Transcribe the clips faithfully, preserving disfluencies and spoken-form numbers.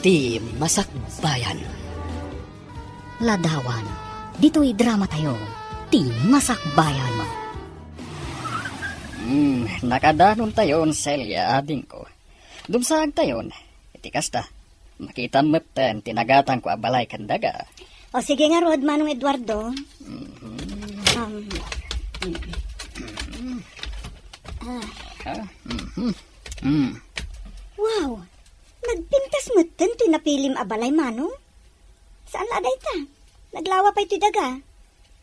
Ti Masakbayan. Ladawan, ditoy dramatayo, Ti Masakbayan. Hmm, nakadanontayon, Celia, adingko. Dumsaagtayon, iti kasta, makitam metten ti nagatangko a balay ken daga. O sige ngarud, Manong Eduardo. Mhm. Um, ah. Ah, mhm. Mm. Wow! Nagpintas metten ti napilim a balay, Manong? Saan la a dayta? Naglawa pay ti daga.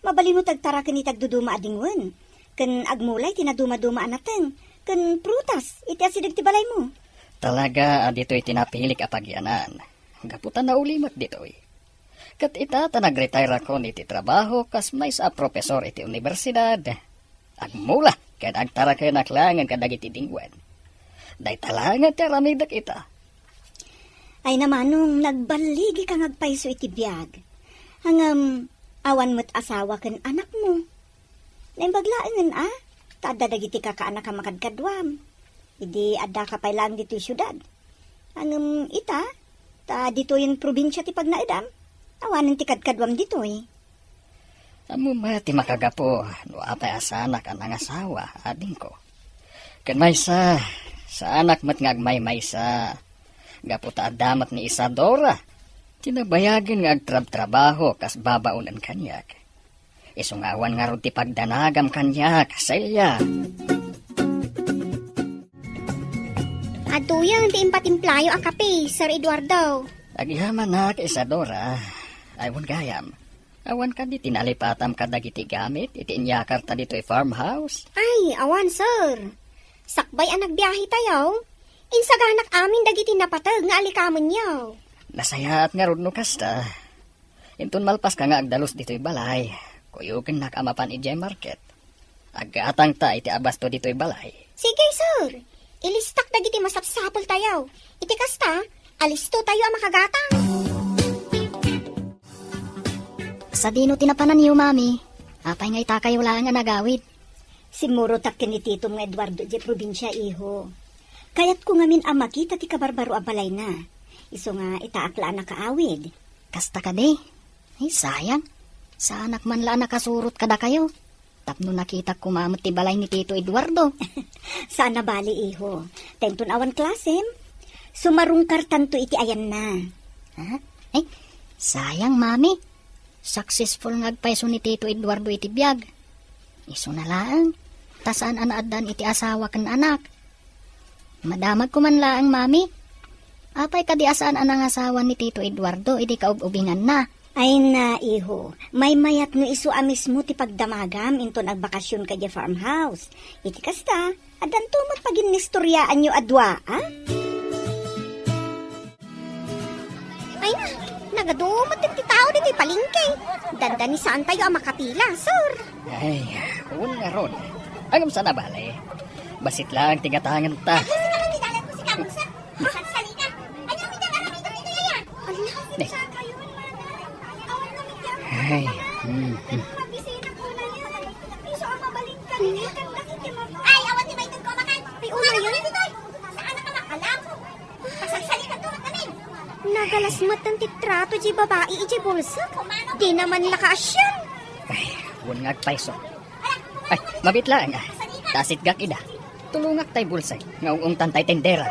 Mabalinmo ti agtaraken iti agduduma a dingwen, ken agmulay ti nadumaduma a nateng, ken prutas iti asideg ti balaymo. Talaga a ditoy ti napilik a pagyanan, gapu ta naulimek ditoy. Ket ita ta nagretire-akon iti trabaho kas maysa a profesor iti universidad, agmula ken agtarakenak laengen kadagiti dingwen. Dayta laengen ti aramidek ita. Ay, Manong, nagballigika nga agpayso iti biag. Ngem, awan met asawa ken anakmo. Naimbag laengen a, ta adda dagiti kakanak a makadkaduam. Idi addaka pay laeng ditoy siudad. Ngem ita, ta ditoyen probinsia ti pagnaedam, awanen ti kadkaduam ditoy. Ammom met ti makagapu no apay a saanak a nangasawa, adingko. Ken maysa, saanak met nga agmaymaysa. Gapu ta adda met ni Isadora ti nabayagen nga agtrabtrabaho kas babaonen kaniak. Isu nga awan ngarud ti pagdanagam kaniak, Celia. Adtoyen ti impatimplayo a kape, Sir Eduardo. Agyamanak, Isadora. Ay, wen gayam. Awan kadi ti nalipatam kadagiti gamit iti inyakarta ditoy farmhouse? Ay, awan, sir. Sakbay a nagbiahetayo, insaganak amin dagiti napateg nga alikamenyo. Nasayaat ngarud no kasta. Inton malpaska nga agdalus ditoy balay, kuyogennak a mapan idiay market. Aggatangta iti abasto ditoy balay. Sige, sir. Ilistak dagiti masapsapultayo. Iti kasta, alistotayo a makagatang. Sadino ti napananyo, Mami? Apay nga itakayo laeng a nagawid? Simmurotak ken ni Titom nga Eduardo idiay probinsia, iho. Kayatko ngamin a makita ti kabarbaro a balayna. Isu nga itaak la a nakaawid. Kasta kadi? Ay, sayang. Saanak man la a nakasurot kadakayo. Tapno nakitak koma met ti balay ni Tito Eduardo. Saan a bali, iho. Ta inton awan klasem, sumarungkartanto iti ayanna. Ha? Ay, sayang, Mami. Successful nga agpayso ni Tito Eduardo iti biag. Isuna laeng, ta saan a naaddan iti asawa ken anak. Madamagko man laeng, Mami. Apay kadi a saan a nangasawa ni Tito Eduardo idi kaub-ubinganna? Ay na, iho, maymayat no isu a mismo ti pagdamagam inton agbakasionka idiay farmhouse. Iti kasta, addanto met paginnistoriaanyo a dua, a? Ay na, nagadu met ti tao ditoy palengke. Dandanisaantayo a makapila, sir. Ay, wen ngarud. Ngem saan a bale. Bassit laeng ti gatangenta. Ay, sika man ti dalan ko, sika, bulsa. Salsalika. Ania mi diay aramidem iti aya? Ala, ne. Ay, mm, mm. Ay, awan ti maited ko a makan. Ay, umayon. Saan ka makalapo? Pasagsalikan to, matamin. Nagalas met ti trato di babai idiay bulsa. Di naman nakaasian. Ay, wen nga agpayso. Ay, mabit laeng, a. Ta sitgak ida. Tulongak tay bulsa nga ung-ungtan tay tendera.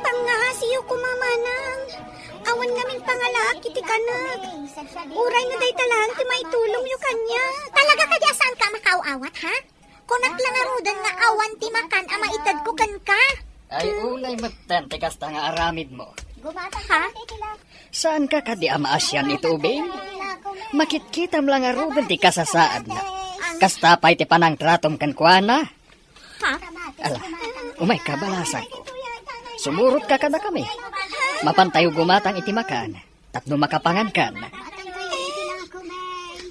Pangngasiyo koma, manang. Awan ngamin pangalaak iti kanak. Uray no dayta laeng ti maitulongyo kaniak. Talaga kadi a saanka a makaaw-awat, ha? Kunak la ngaruden nga awan ti makan a maitedko kenka. Ay, unay metten ti kasta nga aramidmo. Ha? Saanka kadi a maasian iti ubing? Makitkitam la ngaruden ti kasasaadna. Kasta pay ti panangtratom kenkuana? Ha? Ala, umayka, balasangko. Sumurotka kadakami. Mapantayo gumatang iti makan. Tapno makapangankan.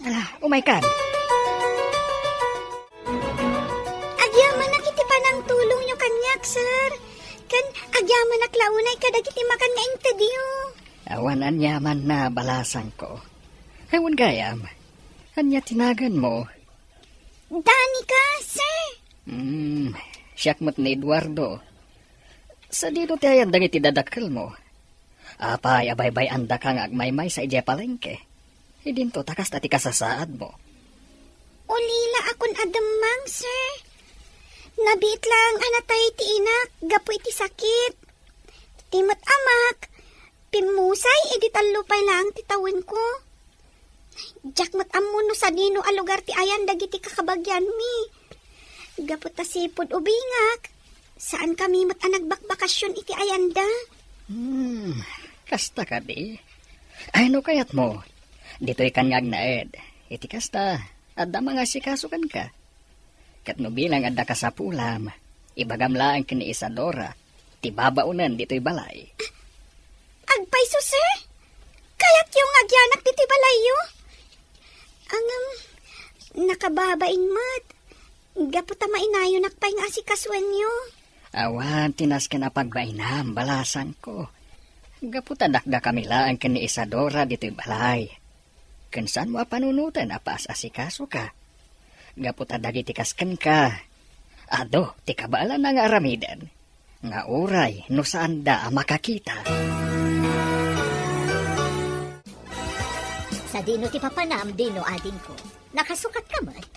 Ala, umaykan. Agyamanak iti panangtulongyo kaniak, sir. Ken agyamanak la unay kadagiti makan nga intedyo. Awan aniamanna, balasangko. Awan gayam. Ania ti naganmo? Danica, sir. Hmm, siak met ni Eduardo. Sadino ti ayan dagiti dadakkelmo? Apay a baybay-andaka nga agmaymaysa idiay palengke? Idinto ta kasta ti kasasaadmo. Ulila a kun ademmang, sir. Nabiit laeng a natay ti inak gapu iti sakit. Ti met amak, pimmusay idi tallo pay laeng ti tawenko. Diak met ammo no sadino a lugar ti ayan dagiti kakabagianmi. Gapu ta sipud ubingak, saankami met a nagbakbakasyon iti ayanda. Hmm, kasta kadi? Ay, no kayatmo, ditoy kan nga agnaed. Iti kasta, adda mangasikaso kenka. Ket no bilang adda kasapulam, ibagam laeng ken ni Isadora ti babaonen ditoy balay. Agpayso, sir? Kayatyo nga agyanak ditoy balayyo? Ngem, nakababain met. Gapu ta mainayonak pay nga asikasoenyo. Awan ti nasken a pagbainam, balasangko. Gapu ta dakdakami laeng ken ni Isadora ditoy balay. Ken saanmo a panunoten a paas-asikasoka. Gapu ta dagiti kas kenka, adu ti kabaelanna nga aramiden, nga uray no saanda a makakita. Sadino ti papanam, Dino, adingko? Nakasukatka met?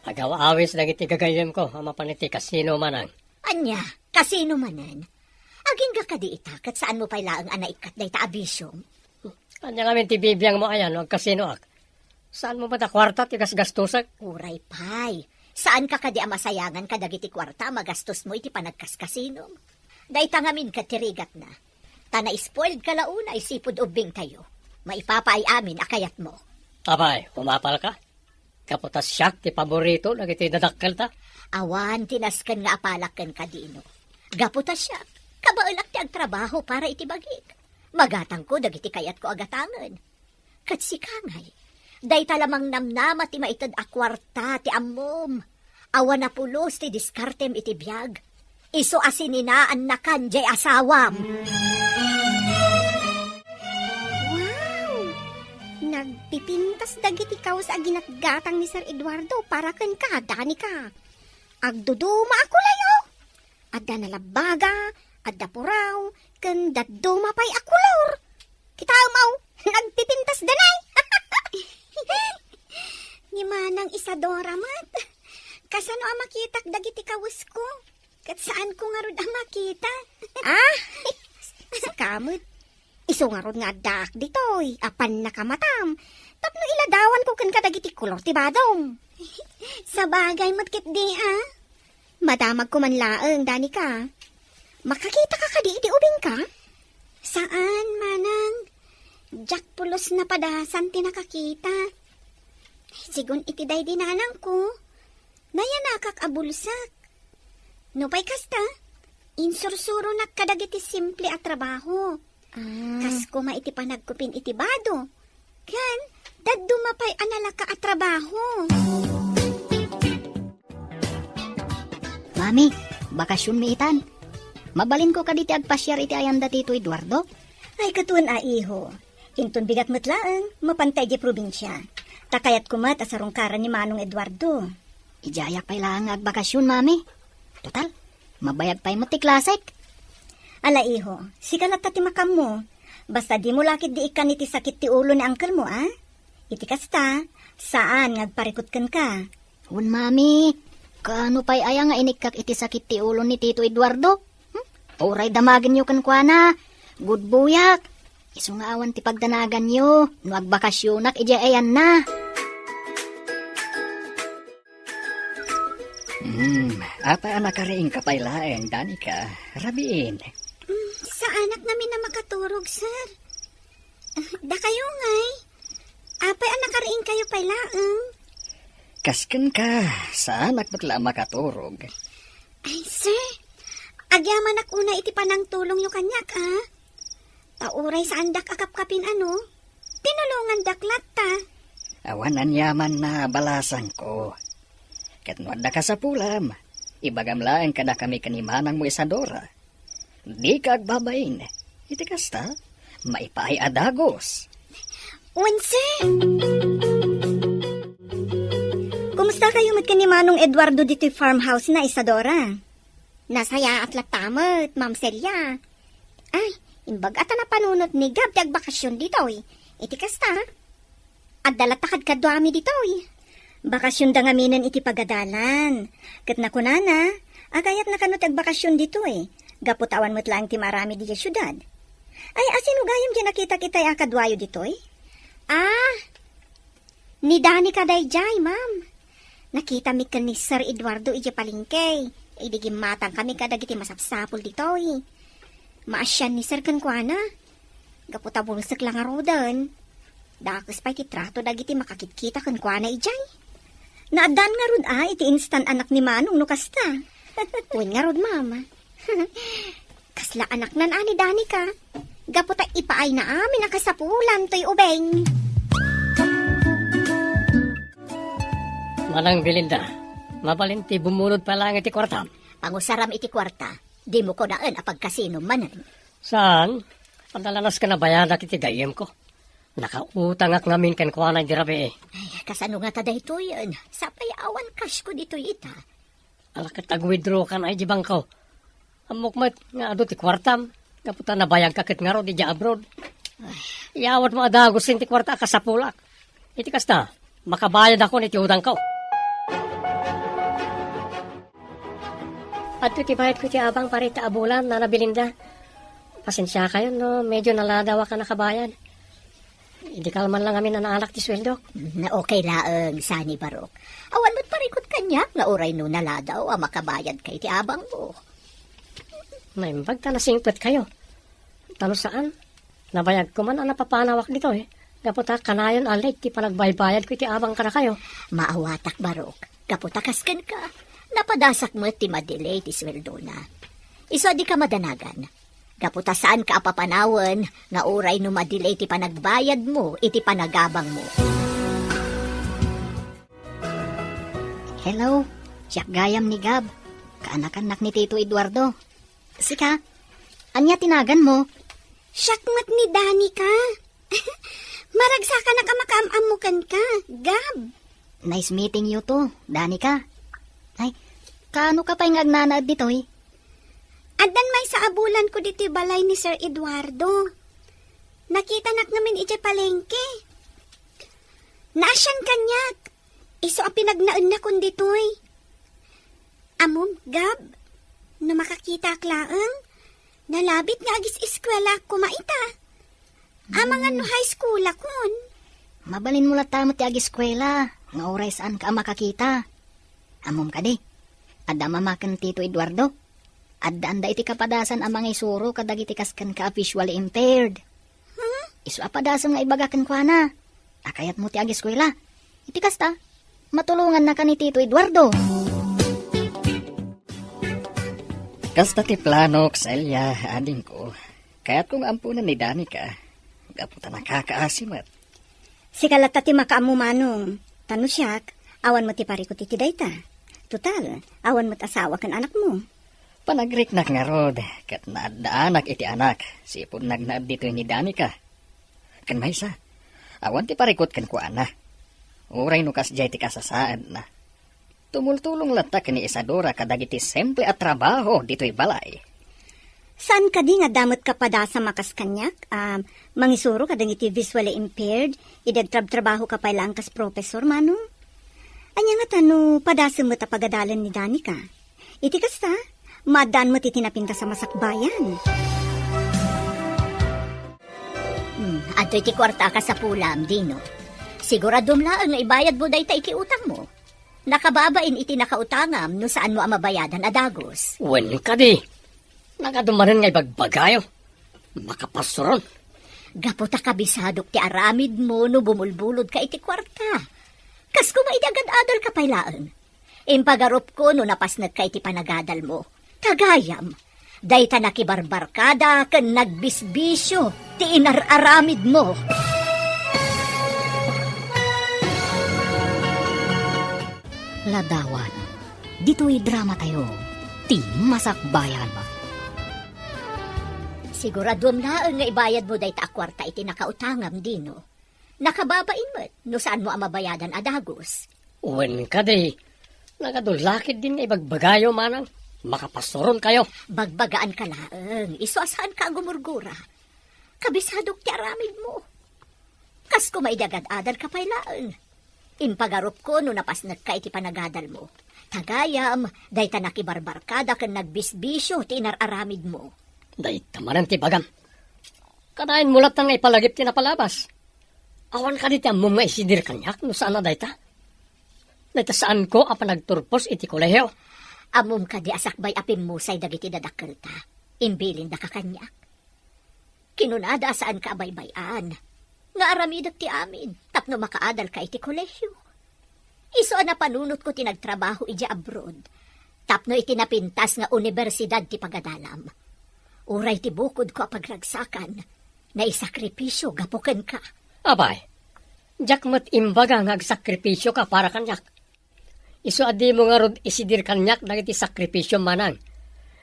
Agaw-awis dagiti gagayyemko a mapan iti kasino, manang. Ania? Kasino manen? Agingga kadi ita, ket saanmo pay laeng a naikkat dayta a bisiom? Ania ngamin ti bibiangmo aya no agkasinoak? Saanmo met a kuarta ti gasgastosek? Uray pay. Saanka kadi a masayangan kadagiti kuarta a magastosmo iti panagkaskasinom? Dayta ngamin ket ti rigatna. Ta na-spoiledka la unay sipud ubbingtayo. Maipapaay amin a kayatmo. Apay, umapalka? Gapu ta siak ti paborito dagiti dadakkelta. Awan ti nasken nga apalak kenka, Dino. Gapu ta siak, kabaelak ti agtrabaho para iti bagik. Magatangko dagiti kayatko a gatangen. Ket sika ngay, dayta la mangnamnama ti maited a kuarta ti ammom. Awan a pulos ti diskartem iti biag. Isu a sininaannakan diay asawam. Wow! Nagpipintas dagiti kawas a ginatgatang ni Sir Eduardo para kenka, Danica. Agduduma a kulay, oh! Adda nalabbaga, adda puraw, ken dadduma pay a kolor. Kitaem, aw, nagpipintas danay. Ni Manang Isadora met. Kasano a makitak dagiti kawesko? Ket saanko ngarud a makita. Ah, sika met. Isu ngarud nga addaak ditoy a pannakamatam tapno iladawanko kenka dagiti kolor ti badom. Sabagay met ketdi, a. Madamagko man laeng, Danica. Makakitaka kadi iti ubingka? Saan, manang. Diak pulos napadasan ti nakakita. Sigun iti daydi nanangko, nayanakak a bulsak. Nupay kasta, insursuronak kadagiti simple a trabaho. Ah. Kas koma iti panagkupin iti bado. Ken, dadduma pay a nalaka a trabaho. Mami, bakasionmi itan. Mabalinko kadi ti agpasiar iti ayanda Tito Eduardo? Ay, ket wen a, iho. Inton bigat met laeng, mapanta idiay probinsia. Ta kayatko met a sarungkaran ni Manong Eduardo. Idiayak pay laeng nga agbakasion, Mami. Total, mabayag pay met ti klasek. Ala, iho, sika latta ti makammo. Basta dimo la ketdi ikkan iti sakit ti ulo ni angkelmo, a? Iti kasta, saan nga agparikut kenka. Wen, Mami, kaano pay aya nga inikkak iti sakit ti ulo ni Tito Eduardo? Hmm? Uray damagenyo kenkuana, gudboyak. Isu nga awan ti pagdanaganyo no agbakasionak idiay ayanna. Hmm, apay a nakariingka pay laeng, Danica? Rabiin. Mm, saanak ngamin a makaturog, sir. Dakayo ngay? Apay a nakariingkayo pay laeng? Kas kenka, saanak met la a makaturog. Ay, sir, agyamanak unay iti panangtulongyo kaniak, a? Ta uray saandak a kapkapin, ano? Tinulongandak latta. Awan aniamanna, balasangko. Ket no adda kasapulam, ibagam laeng kadakami ken ni manangmo Isadora. Dika agbabain. Iti kasta, maipaay a dagus. Wen, sir. Kumustakayo met ken ni Manong Eduardo ditoy farmhouse na, Isadora? Nasayaat latta met, Ma'am Celia. Ay, imbag a ta napanunot ni Gab ti agbakasyon ditoy. Iti kasta, adda latta kadkaduami ditoy. Bakasyonda ngaminen iti pagadalan. Ket nakunana, agayatna kano ti agbakasyon ditoy. Gapu ta awan met laeng ti maaramid idiay siudad. Ay, asino gayam ti nakitak itay a kaduayo ditoy? Ah, ni Danica daydiay, ma'am. Nakitami ken ni Sir Eduardo idiay palengke. Idi gimmatangkami kadagiti masapsapul ditoy. Maasian ni Sir kenkuana. Gapu ta bulsek la ngaruden. Dakes pay ti trato dagiti makakitkita kenkuana idiay. Naaddan ngarud a iti instant anak ni Manong no kasta. Wen ngarud, ma'am. Kasla anaknan a ni Danica. Gapu ta ipaayna amin a kasapulan toy ubing. Manang Belinda, mabalin ti bumulod pay laeng iti kuartam. Pangusaram iti kuarta, dimo kunaen a pagkasinom manen. Saan? Adda lanas ken nabayadak iti gayyemko. Nakautangak ngamin kenkuana idi rabii. Ay, kasano ngata daytoyen? Sapay awan cashko ditoy ita. Ala ket ag-withdraw kan ay di bangko. Ammok met nga adu ti kuartam, gapu ta nabayagka ket ngarud idiay abroad. Ay. Iyawatmo a dagusen ti kuarta a kasapulak. Iti kasta, makabayadakon iti utangko. Adtoy ti bayadko iti abang para ita a bulan, Nana Belinda. Pasensiakayon no medyo naladawak a nakabayad. Idi kalman lang amin a naalak ti sueldok. Mm, okay laeng, saan ni Barok. Awan met parikut kaniak nga uray no naladaw a makabayadka iti abangmo. Naimbag ta nasingpetkayo. Ta no saan, nabayagko man a napapanawak ditoy. Gapu ta kanayon a late ti panagbaybayadko iti abang kadakayo. Maawatak, Barok. Gapu ta kas kenka, napadasak met ti ma-delay ti sueldona. Isu a dika madanagan. Gapu ta saanka a papanawen nga uray no ma-delay ti panagbayadmo iti panagabangmo. Hello, siak gayam ni Gab. Kaanakannak ni Tito Eduardo. Sika? Ania ti naganmo? Siak met ni Danica. Maragsakanak a makaam-ammo kenka, Gab. Nice meeting you too, Danica. Ay, kaano ka pay nga agnanaed ditoy? Addan maysa a bulanko ditoy balay ni Sir Eduardo. Nakitanak ngamin idiay palengke. Naasian kaniak. Isu a pinagnaennakon ditoy. Ammom, Gab, no makakitak laeng, nalabit nga agis-eskuelaak koma ita. Amangan no high school akon. Mabalinmo latta met ti ageskuela, nga uray saanka a makakita. Ammom kadi, adda mama ken Tito Eduardo. Addaanda iti kapadasan a mangisuro kadagiti kas kenka a visually impaired. Hmm? Isu a padasem nga ibaga kenkuana a kayatmo ti ageskuela. Iti kasta, matulongannaka ni Tito Eduardo. Kasta ti planok, Celia, adingko. Kayatko nga amponen ni Danica, gapu ta nakakaasi met. Sika latta ti makaammo, Manong. Ta no siak, awan met ti parikut iti dayta. Total, awan met asawa ken anakmo. Panagriknak ngarud, ket naaddaanak iti anak, sipud nagnaed ditoy ni Danica. Ken maysa, awan ti parikut kenkuana. Uray no kasdiay ti kasasaadna. Tumultulong latta ken ni Isadora kadagiti simple a trabaho ditoy balay. Saan kadi nga adda met kapadasam a kas kaniak a mangisuro kadagiti visually impaired idi agtrabtrabahoka pay laeng kas professor, Manong? Ania ngata no padasem met a pagadalen ni Danica? Iti kasta, maaddaan met iti napintas a masakbayan. Hmm, adtoy ti kuarta a kasapulam, Dino. Siguraduem laeng nga ibayadmo dayta iti utangmo. Nakababain iti nakautangam no saanmo a mabayadan a dagus. Wen kadi, nagadu manen nga ibagbagayo. Makapasuron. Gapu ta kabisadok ti aramidmo no bumulbulodka iti kuarta. Kas koma idi agad-adalka pay laeng. Impagarupko no napasnekka iti panagadalmo. Ta gayam, dayta nakibarbarkada ken nagbisbisio ti inar-aramidmo. Ladawan, ditoy dramatayo, ti Masakbayan. Siguraduem laeng nga ibayadmo dayta a kuarta iti nakautangam, Dino. Nakababain met no saanmo a mabayadan a dagus. Wen kadi, nagadu la ketdin nga ibagbagayo, Manang. Makapastoronkayo. Bagbagaanka laeng, isu a saanka a gumurgura. Kabisadok ti aramidmo. Kas koma idi agad-adalka pay laeng. Impagarupko no napasnekka iti panagadalmo. Ta gayam, dayta nakibarbarkada ken nagbisbisio ti inar-aramidmo. Dayta manen ti bagam. Kanayon mo latta nga ipalagip ti napalabas. Awan kadi ti ammom nga isidir kaniak no saan a dayta? Dayta saanko a panagturpos iti kolehio. Ammom kadi a sakbay a pimmusay dagiti dadakkelta, imbilindaka kaniak? Kinunada a saanka a baybay-an nga aramidek ti amin tapno makaadalka iti kolehio. Isu a napanunotko ti nagtrabaho idiay abroad tapno iti napintas nga universidad ti pagadalam. Uray ti bukodko a pagragsakan, naisakripisio gapu kenka. Apay, diak met imbaga nga agsakripisioka para kaniak. Isu a dimo ngarud isidir kaniak dagiti sakripisiom manang.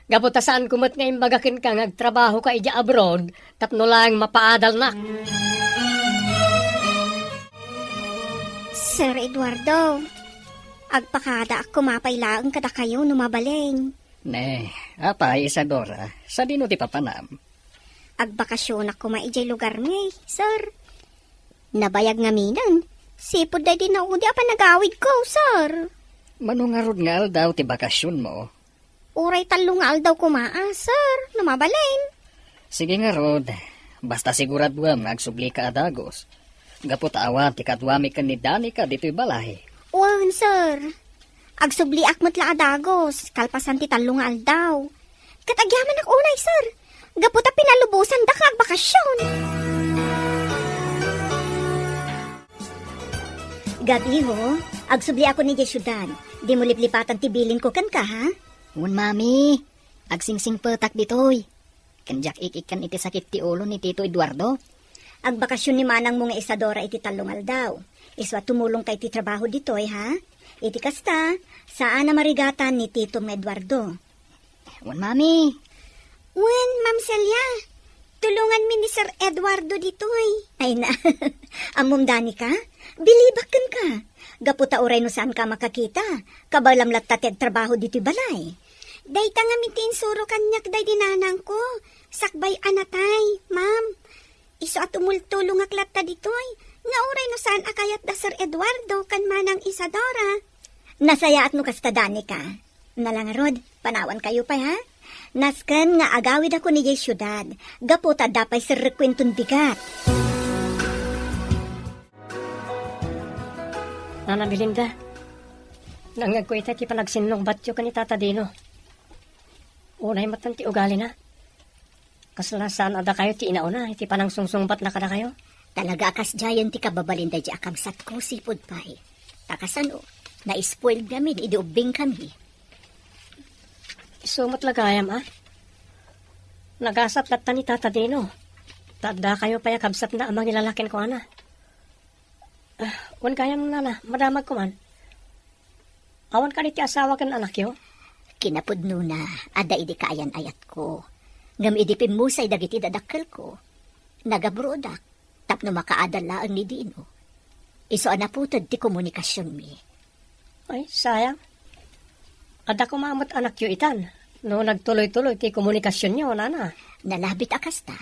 Gapu ta saanko met nga imbaga kenka nga agtrabahoka idiay abroad tapno laeng mapaadalnak. Sir Eduardo, agpakadaak koma pay laeng kadakayo no mabalin. Ne, apay, Isadora, sadino ti papanam? Agbakasionak koma idiay lugarmi, sir. Nabayag ngaminen, sipud daydi naudi a panagawidko, sir. Mano ngarud nga aldaw ti bakasionmo? Uray tallo nga aldaw koma, a, sir, no mabalin. Sige ngarud, basta siguraduem nga agsublika a dagus. Gapu ta awan ti kaduami ken ni Danica ditoy balay. Wen, sir. Agsubliak met la a dagus, kalpasan ti tallo nga aldaw. Ket agyamanak unay, sir. Gapu ta pinalubosandaka agbakasion. Gabiho, agsubliakon idiay siudad. Dimo liplipatan ti bilinko kenka, ha? Wen, mami. Agsingsingpetak ditoy. Ken diak ik-ikkan iti sakit ti ulo ni Tito Eduardo. Agbakasion ni manangmo nga Isadora iti tallo nga aldaw. Isu a tumulongka iti trabaho ditoy, ha? Iti kasta, saan a marigatan ni Titom nga Eduardo. Wen, mami. Wen, Ma'am Celia, tulonganmi ni Sir Eduardo ditoy. Ay na, ammom, Danica? Bilibak kenka. Gapu ta uray no saanka a makakita, kabaelam latta ti agtrabaho ditoy balay. Dayta ngamin ti insuro kaniak daydi nanangko, sakbay a natay, ma'am. Isu a tumultulongak latta ditoy, nga uray no saan a kayat da Sir Eduardo ken Manang Isadora. Nasayaat no kasta, Danica. Nala ngarud, panawankayo pay, ha? Nasken nga agawidakon idiay siudad, gapu ta adda pay sir rekuenton bigat. Nana Belinda, nangngegko ita ti panagsinnungbatyo ken ni Tata Dino. Unay met ti ugalina. Kasla saan a dakayo ti inauna iti panangsungsungbatna kadakayo? Talaga a kasdiayen ti kababalin daydi a kabsatko, sipud pay. Ta kasano, na-spoiled ngamin idi ubbingkami. Isu met la gayam, a? Nagasat latta ni Tata Dino. Ta addakayo pay a kabsatna a mangilalaki kenkuana. Ah, wen gayam, nana, madamagko man. Awan kadi ti asawa ken anakyo? Kinapudnona, adda idi kaayan-ayatko. Ngem idi pimmusay dagiti dadakkelko, nagabrodak tapno makaadal laeng ni Dino. Isu a naputed ti komunikasionmi. Ay, sayang. Adda koma met anakyo itan, no nagtuloy-tuloy ti komunikasionyo, nana. Nalabit a kasta.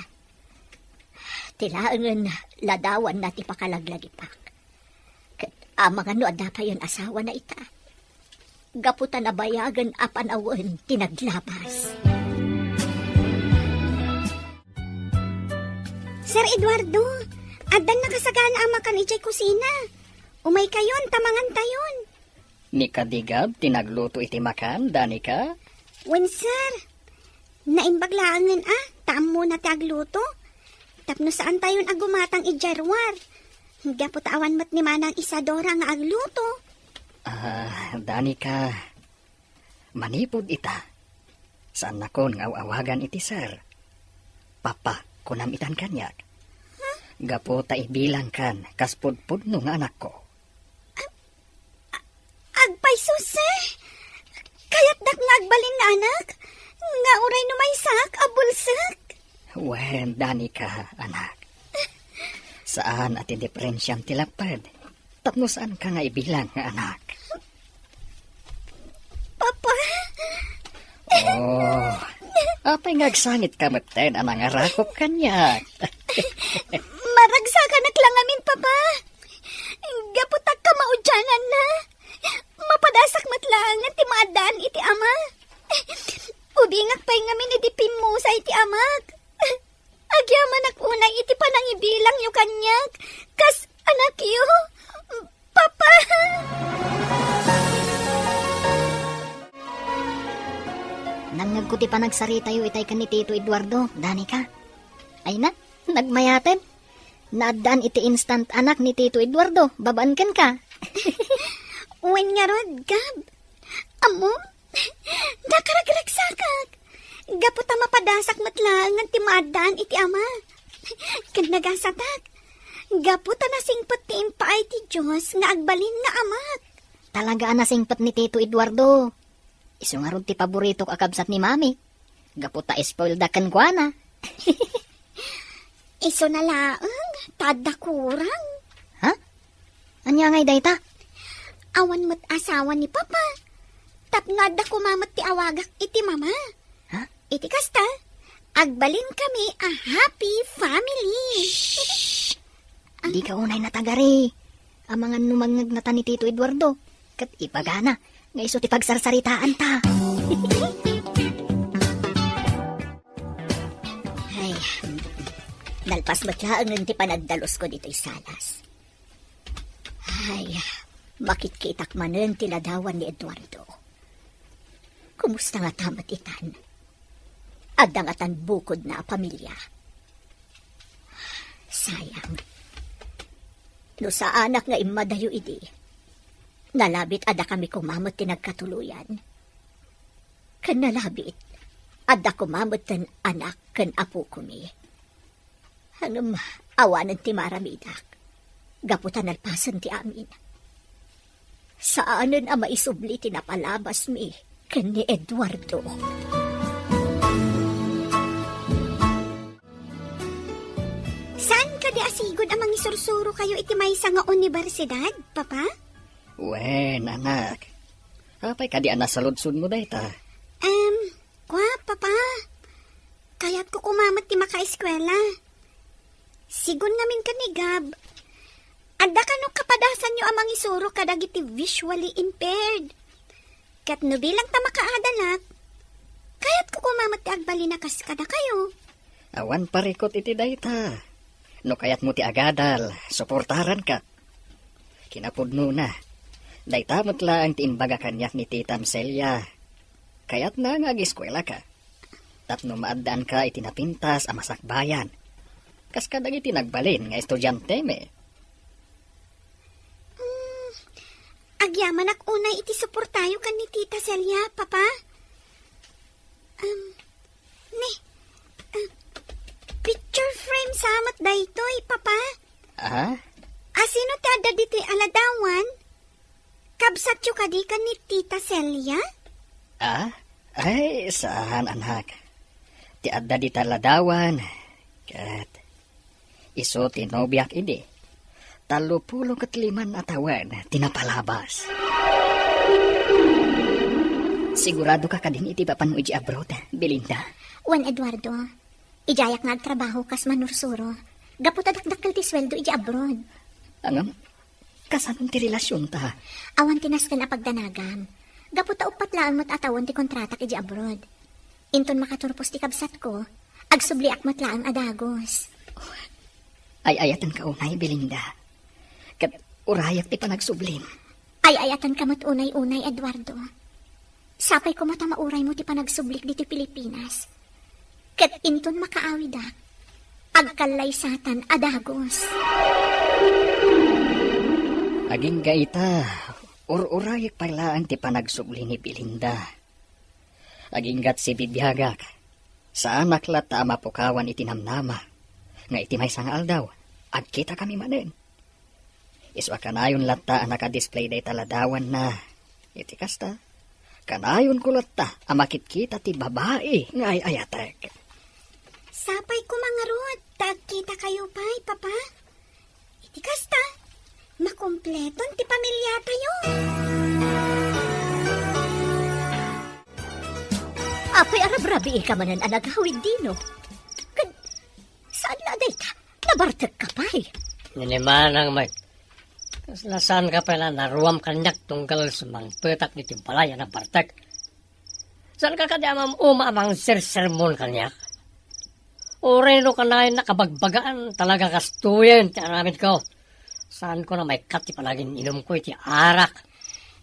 Ti laengen ladawanna ti pakalaglagipak. Ket amangan no adda payen asawana ita. Gapu ta nabayagen a panawen ti naglabas. Sir Eduardo, addan nakasagana a makan idiay kusina. Umaykayon ta mangantayon. Ni Kadigab ti nagluto iti makan, Danica? Wen, sir. Naimbag laengen a, ta ammona ti agluto. Tapno saantayon a gumatang idiay ruar. Gapu ta awan met ni Manang Isadora nga agluto. Ah, Danica, manipud ita, saannakon nga aw-awagan iti sir. Papa, kunam itan kaniak. Gapu ta ibilangkan kas pudpudno nga anakko. Agpayso, sir. Kayatdak nga agbalin nga anak, nga uray no maysaak a bulsek. Wen, Danica, anak. Saan a ti diperensiam ti lapped. Tapno saanka nga ibilang nga anak. Papa, Oh, apay nga agsangitka metten a nangarakop kaniak? Maragsakanak la ngamin, Papa. Gapu ta kamaudiananna, mapadasak met laengen ti maaddaan iti ama. Ubingak pay ngamin idi pimmusa iti amak. Agyamanak unay iti panangibilangyo kaniak kas anakyo, Papa. Nangngegko ti panagsaritayo itay ken ni Tito Eduardo, Danica. Ay na, nagmayaten. Naaddaan iti instant anak ni Tito Eduardo, babaen kenka. Wen ngarud, Gab. Ammom, nakaragragsakak. Gapu ta mapadasak met laengen ti maaddaan iti ama. Ken nagasatak. Gapu ta nasingpet ti impaay ti Dios nga agbalin nga amak. Talaga a nasingpet ni Tito Eduardo. Isu ngarud ti paboritok a kabsat ni Mami. Gapu ta spoiled a kenkuana. Isuna laeng, ta adda kurang. Ha? Ania ngay dayta? Awan met asawa ni Papa. Tapno adda koma met ti awagak iti Mama. Ha? Iti kasta, agbalinkami a happy family. Shh! Dika unay natagari. Amangan no mangngegna ta ni Tito Eduardo, ket ibagana nga isu ti pagsarsaritaanta. Ay, nalpas met laengen ti panagdalusko ditoy salas. Ay, makitkitak manen ti ladawan ni Eduardo. Kumusta ngata met itan? Adda ngatan bukodna a pamilia? Sayang. No saanak nga immadayo idi, nalabit a dakami koma met ti nagkatuloyan. Ken nalabit, adda koma metten anak ken apokomi. Ngem awanen ti maaramidak, gapu ta nalpasen ti amin. Saanen a maisubli ti napalabasmi ken ni Eduardo. Saan kadi a sigud a mangisursurokayo iti maysa nga universidad, Papa? Wen, anak. Apay kadi a nasaludsodmo dayta? Em, kua, Papa. Kayatko koma met ti makaeskuela. Sigun ngamin ken ni Gab, adda kano kapadasanyo a mangisuro kadagiti visually impaired. Ket no bilang ta makaadalak, kayatko koma met ti agbalin a kas kadakayo. Awan parikut iti dayta. No kayatmo ti agadal, suportaranka. Kinapudnona, dayta met laeng ti imbaga kaniak ni Tita Celia. Kayatna nga ageskuelaka tapno maaddaanka iti napintas a masakbayan, kas kadagiti nagbalin nga estudiantemi. Hmm, agyamanak unay iti suportayo ken ni Tita Celia, Papa. Um, ni, ah, picture frame sa met daytoy, Papa. Ah? Asino ti adda ditoy a ladawan? Kabsatyo kadi ken ni Tita Celia? Ah? Ay, saan, anak. Ti adda dita ladawan, ket isu ti nobiak idi. Tallopulo ket liman a tawen ti napalabas. Sigurado ka kadin iti papanmo iti abroad, Belinda? Wen, Eduardo. Idiayak nga agtrabaho kas manursuro. Gapu ta dakdakkel ti sueldo iti abroad. Ngem, kasanon ti relasionta? Awan ti nasten a pagdanagam. Gapu ta uppat laeng met a tawen ti kontratak iti abroad. Inton makaturpos ti kabsatko, agsubliak met laeng a dagus. Ay-ayatenka unay, Belinda. Ket urayak ti panagsublim. Ay-ayatenka met unay-unay, Eduardo. Sapay koma ta mauraymo ti panagsublik ditoy Pilipinas. Ket inton makaawidak, agkallaysatan a dagus. Agingga ita, ur-urayek pay laeng ti panagsubli ni Belinda. Aginggat sibibiagak, saanak latta a mapukawan iti namnama, nga iti maysa nga aldaw, agkitakami manen. Isu a kanayon latta a nakadisplay dayta ladawanna. Iti kasta, kanayonko latta a makitkita ti babai nga ay-ayatek. Sapay koma ngarud ta agkitakayo pay, Papa. Iti kasta, makumpleton ti pamiliatayo. Apay a rabrabiika manen a nagawid, Dino? Ket saan la dayta? Nabartekka pay? Nini manang met. Kasla saanka pay la naruam kaniak tunggal sumangpetak ditoy balay a nabartek? Saanka kadi a mam-uma a mangsersermon kaniak? Uray no kanayon kabagbagaan, talaga kastoyen ti aramidko. Saanko a maikkat ti panagin-inumko iti arak.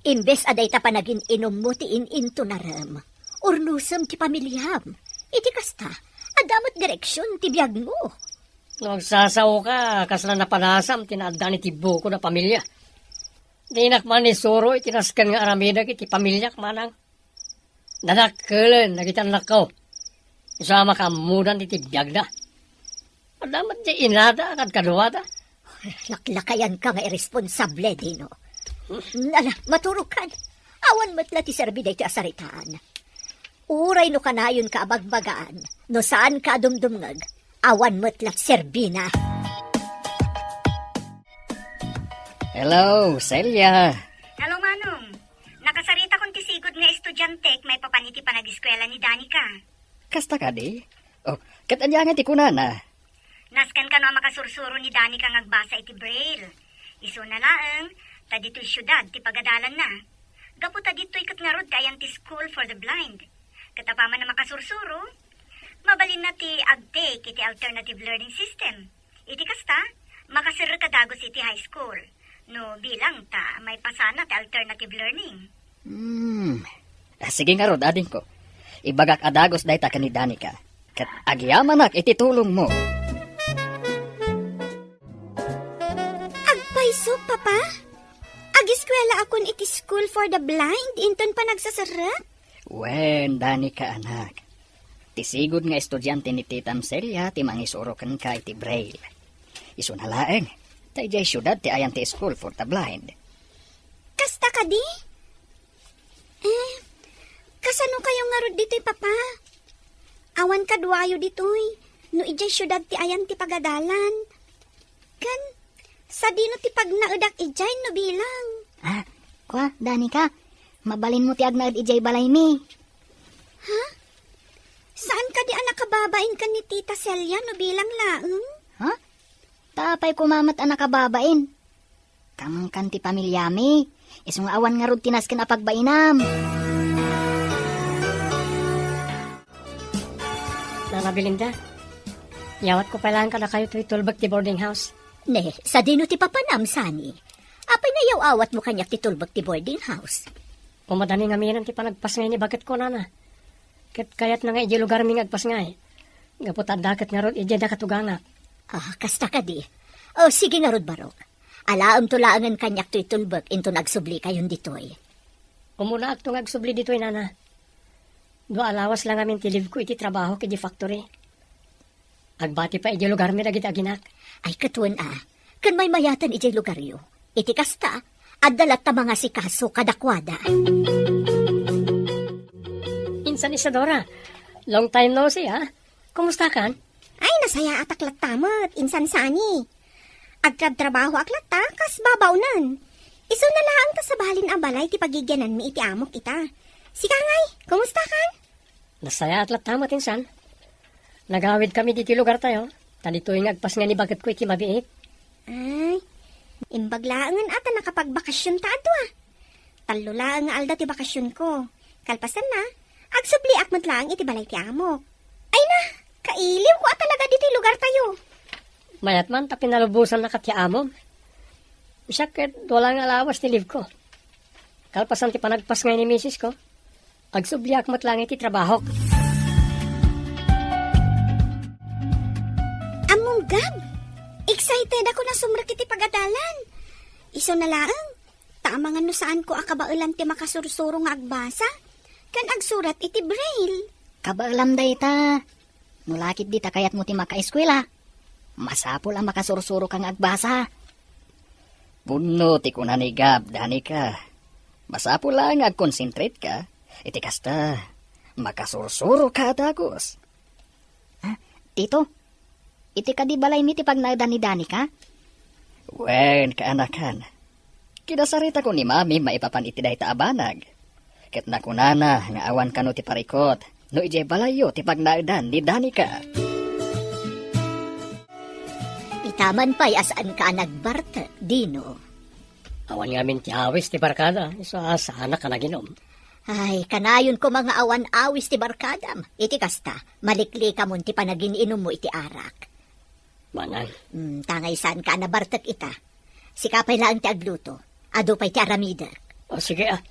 Imbes a dayta panagin-inummo ti in-intunarem, urnosem ti pamiliam. Iti kasta, adda met direksion ti biagmo. No agsasaoka, kasla napadasam ti naaddaan iti bukod a pamilia. Dinak manisuro iti nasken nga aramidek iti pamiliak, manang. Nadakkelen dagiti annakko. Isu a makaammodan iti biagda. Adda met diay inada a kadkaduada. Laklakayanka nga irresponsable, Dino. Ala, maturokan. Awan met la ti serbi daytoy a saritaan. Uray no kanayonka a bagbagaan, no saanka a dumdumngeg, awan met la ti serbina. Hello, Celia. Hello, Manong. Nakasaritakon ti sigud nga estudiantek maipapan iti panagiskuela ni Danica. Kasta kadi? Oh, ket ania ngay ti kunana? Nasken kano a makasursuro ni Danica nga agbasa iti Braille. Isuna laeng, ta ditoy siudad ti pagadalanna. Gapu ta ditoy ket ngarud ti ayan ti School for the Blind. Ket apaman a makasursuro, mabalinna ti agtake iti alternative learning system. Iti kasta, makaserrek a dagus iti high school. No bilang ta maipasana ti alternative learning. Hmm. Ah, sige ngarud, adingko. Ibagak a dagus dayta ken ni Danica. Ket agyamanak iti tulongmo. Agpayso, Papa? Agiskuelaakon iti School for the Blind inton panagsaserrek? Wen, Danica, anak. Ti sigud nga estudiante ni Titam Celia ti mangisuro kenka iti Braille. Isuna laeng, ta idiay siudad ti ayan ti School for the Blind. Kasta kadi? Eh, kasano kayo ngarud ditoy, Papa? Awan kaduayo ditoy, no idiay siudad ti ayan ti pagadalan. Ken, sadino ti pagnaedak idiay no bilang? Ah, kua, Danica, mabalinmo ti agnaed idiay balaymi. Ha? Saan kadi a nakababain ken ni Tita Celia no bilang laeng? Ha? Ta apay koma met a nakababain? Kamangkan ti pamiliami, isu nga awan ngarud ti nasken a pagbainam. Nana Belinda, yawatko pay laeng kadakayo toy tulbek ti boarding house. Ne, sadino ti papanam, Sunny? Apay nga iyaw-awatmo kaniak ti tulbek ti boarding house? Umadani ngamin ti panagpasngay ni baketko, Nana. Ket kayatna nga idiay lugarmi nga agpasngay. Gapu ta adda ket ngarud idiay da katugangak. Ah, kasta kadi. Oh, sige ngarud, barok. Alaemto laengen kaniak toy tulbek inton agsublikayon ditoy. Umunaakto nga agsubli ditoy, Nana. Dua a lawas la ngamin ti leave ko iti trabahok iti factory. Agbati pay idiay lugarmi dagiti aginak. Ay, ket wen a, ken maymayaten idiay lugaryo. Iti kasta, adda latta mangasikaso kadakuada. Insan Isadora, long time no see, ha? Kumustakan? Ay, nasayaatak latta met, insan Sunny. Agtrabtrabahoak latta kas babaonen. Isuna laeng ta sabalin a balay ti pagigiananmi iti amok ita. Sika ngay, kumustakan? Nasayaat latta met, insan. Nagawidkami ditoy lugartayo, ta ditoy nga agpasngay ni baketko iti mabiit. Ay, imbag laengen a ta nakapagbakasionta a dua. Tallo laeng nga aldaw ti bakasionko. Kalpasanna, agsubliak met laeng iti balay ti amok. Ay na, kailiwko a talaga ditoy lugartayo. Mayat man ta pinalubosannaka ti amom. Siak ket dua la nga lawas ti leave ko. Kalpasan ti panagpasngay ni misis ko, agsubliak met laeng iti trabahok. Ammom, Gab, excited ako a sumrek iti pagadalan. Isuna laeng, ta amangan no saanko a kabaelan ti makasursuro nga agbasa ken agsurat iti Braille. Kabaelam dayta. No la ketdi ta kayatmo ti makaeskuela, masapul a makasursuroka nga agbasa. Pudno ti kuna ni Gab, Danica. Masapul laeng nga agkonsentretka. Iti kasta, makasursuroka a dagus. Ah, Tito, iti kadi balaymi ti pagnaedan ni Danica? Wen, kaanakan. Kinasaritakon ni Mami maipapan iti dayta a banag. Ket nakunana nga awan kano ti parikut no idiay balayyo ti pagnaedan ni Danica. Itaman pay a saanka a nagbartek, Dino. Awan ngamin ti awis ti barkada, isu a saanak a naginom. Ay, kanayon koma nga awan awis ti barkadam. Iti kasta, maliklikamon ti panagin-inummo iti arak. Manang. Hmm, tangay saanka a nabartek ita. Sika pay laeng ti agluto. Adu pay ti aramidek. O, sige, ah.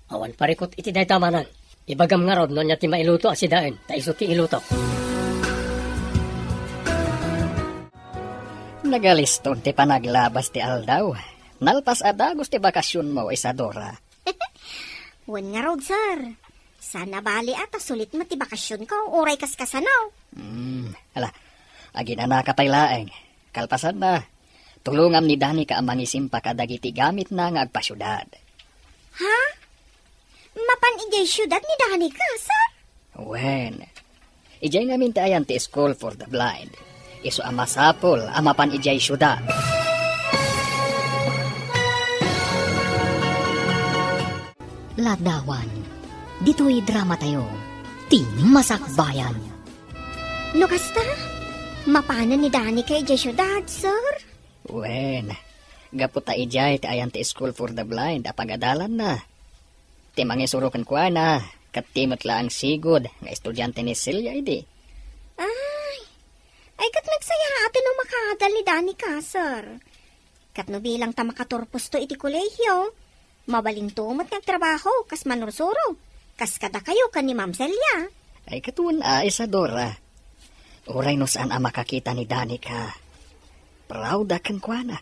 Awan parikut iti dayta, Manang. Ibagam ngarud no ania ti mailuto a sidaen, ta isu ti ilutok. Nagaliston ti panaglabas ti aldaw. Nalpas a dagus ti bakasionmo, Isadora. Wen ngarud, sir. Saan a bali a ta sulit met ti bakasionko, uray kaskasano. Hmm, ala, aginanaka pay laeng. Kalpasanna, tulongam ni Danica a mangisimpa kadagiti gamitna nga agpasiudad. Ha? Mapan idiay siudad ni Danica, sir? Wen, idiay ngamin ti ayan ti School for the Blind. Isu a masapul a mapan idiay siudad. Ladawan, ditoy dramatayo, ti Masakbayan. No kasta, mapanen ni Danica idiay siudad, sir? Wen, gapu ta idiay ti ayan ti School for the Blind a pagadalanna. Ti mangisuro kenkuana, ket ti met laeng sigud nga estudiante ni Celia idi. Ay, ay, ket nagsayaaten no makaadal ni Danica, sir. Ket no bilang ta makaturposto iti kolehiyo, mabalinto met nga agtrabaho kas manursuro, kas kadakayo ken ni Ma'am Celia. Ay, ket wen a, Isadora. Uray no saan a makakita ni Danica, proud a kenkuana.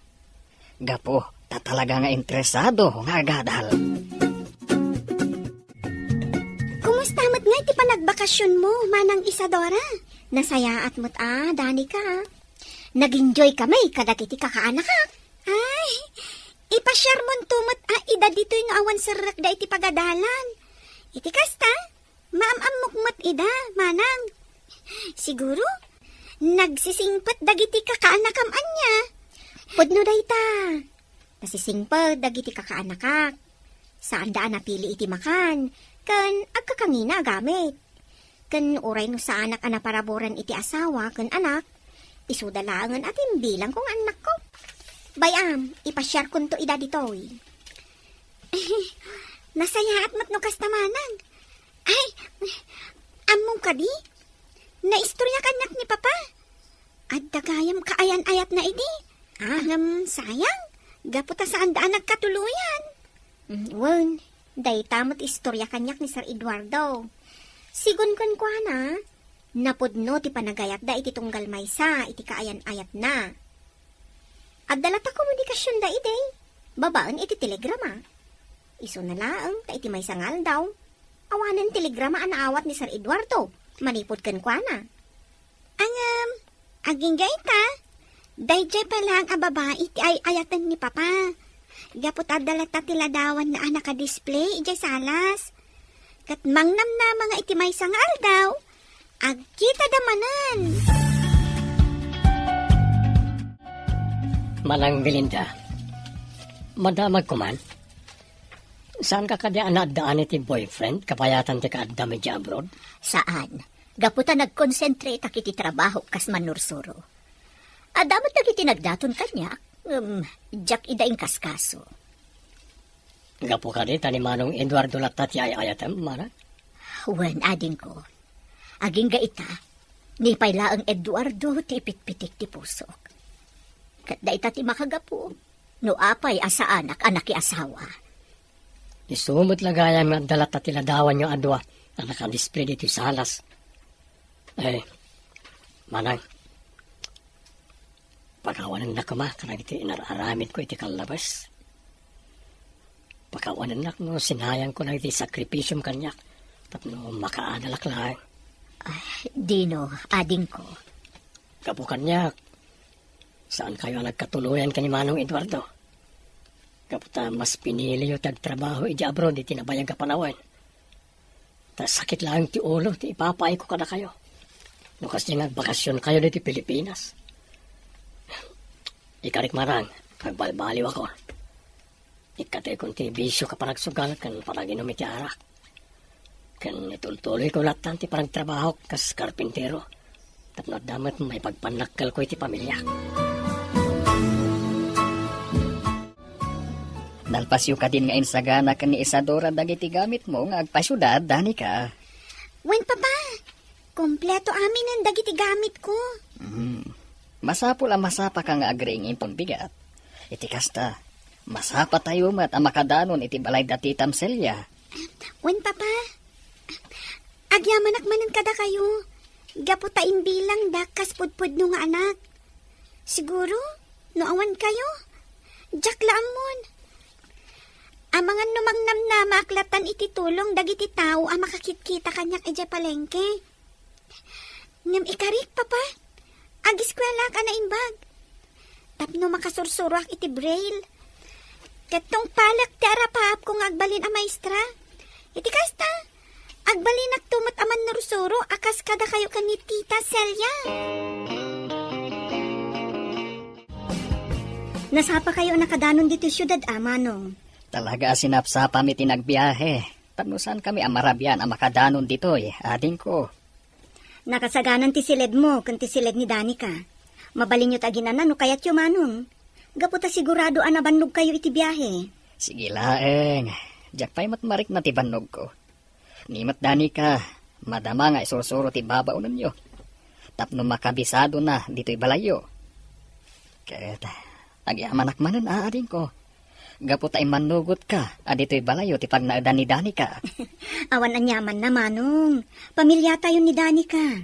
Gapu ta talaga nga interesado nga agadal. Kumusta met ngay ti panagbakasionmo, Manang Isadora? Nasayaat met a, Danica. Nag-enjoy kami kadagiti kakaanakak. Ay, ipasiarmonto met a ida ditoy no awan serrekda iti pagadalan. Iti kasta, maam-ammok met ida, Manang. Siguro, nagsisingpet dagiti kakaanakam ania. Pudno dayta. Nasisingpet dagiti kakaanakak. Saanda a napili iti makan, ken agkakangina a gamit. Ken uray no saanak a naparaburan iti asawa ken anak, isuda laengen a timbilangko nga annakko. Bay-am, ipasiarkonto ida ditoy. Nasayaat met no kasta, Manang. Ay, ammom kadi? Naistorya kaniak ni Papa. Adda gayam kaayan-ayatna idi. Ah. Ngem sayang, gapu ta saanda a nagkatuloyan. Mm, wen, dayta met istorya kaniak ni Sir Eduardo. Sigun kenkuana, napudno ti panagayatda iti tunggal maysa iti kaayan-ayatna. Adda latta komunikasionda idi, babaen iti telegrama. Isuna laeng ta iti maysa nga aldaw, awanen telegrama a naawat ni Sir Eduardo manipud kenkuana. Ngem, agingga ita, daydiay pay laeng a babai ti ay-ayaten ni Papa. Gapu ta adda latta ti ladawanna a nakadisplay idiay salas. Ket mangnamnama nga iti maysa nga aldaw, agkitada manen. Manang Belinda, madamagko man. Saanka kadi a naaddaan iti boyfriend kabayatan ti kaaddam idiay abroad? Saan. Gapu ta nagkonsentrateak iti trabahok kas manursuro. Adda met dagiti nagdaton kaniak, ngem diak ida inkaskaso. Gapu kadi ta ni Manong Eduardo latta ti ay-ayatem, Manang? Wen, adingko. Agingga ita, ni pay laeng Eduardo ti ipitpitik ti pusok. Ket dayta ti makagapu no apay a saanak a nakiasawa. Isu met la gayam nga adda latta ti ladawanyo a dua a nakadisplay ditoy salas. Eh, Manang, pakawanennak koma kadagiti inar-aramidko iti kallabas. Pakawanennak no sinayangko dagiti sakripisiom kaniak tapno makaadalak laeng. Ah, Dino, adingko. Gapu kaniak, saankayo a nagkatuloyan ken ni Manong Eduardo. Gapu ta mas piniliyo ti agtrabaho idiay abroad iti nabayag a panawen. Ta sakit laeng ti ulo ti ipapaayko kadakayo. No kasdiay nga agbakasionkayo ditoy Pilipinas. Ikarik, Manang, agbalbaliwakon. Ikkataykon ti bisio a panagsugal ken panaginum iti arak. Ken itultuloyko lattan ti panagtrabahok kas karpintero tapno adda met maipagpannakkelko iti pamiliak. Nalpasyo kadin nga insagana ken ni Isadora dagiti gamitmo nga agpasiudad, Danica? Wen, Papa. Kompleto aminen dagiti gamitko. Hmm. Masapul a masapaka nga agriing inton bigat. Iti kasta, masapatayo met a makadanon iti balay da Titam Celia. Wen, Papa. Agyamanak manen kadakayo. Gapu ta imbilangdak kas pudpudno nga anak. Siguro, no awan kayo, diak la ammon. Amangan no mangnamnamaak lattan iti tulong dagiti tao a makakitkita kaniak idiay palengke. Ngem ikarik, Papa, agiskuelaak a naimbag. Tapno makasursuroak iti braille. Ket tungpalek ti arapaapko nga agbalin a maestra. Iti kasta, agbalinakto met a mannursuro a kas kadakayo ken ni Tita Celia. Nasapakayo a nakadanon ditoy siudad, a, Manong. Talaga a sinapsapami ti nagbiahe. Tapno saankami a marabian a makadanon ditoy, adingko. Nakasaganan ti siledmo ken ti siled ni Danica. Mabalinyo ti aginana no kayatyo, Manong. Gapu ta sigurado a nabannogkayo iti biahe. Sige laeng. Diak pay met marikna ti bannogko. Ni met, Danica, madama nga isursuro ti babaonenyo tapno makabisadona ditoy balayyo. Ket agyamanak manen, a, adingko. Gapu ta immannugotka a ditoy balayyo ti pagnaedan ni Danica. Awan aniamanna, Manong. Pamiliatayon ni Danica.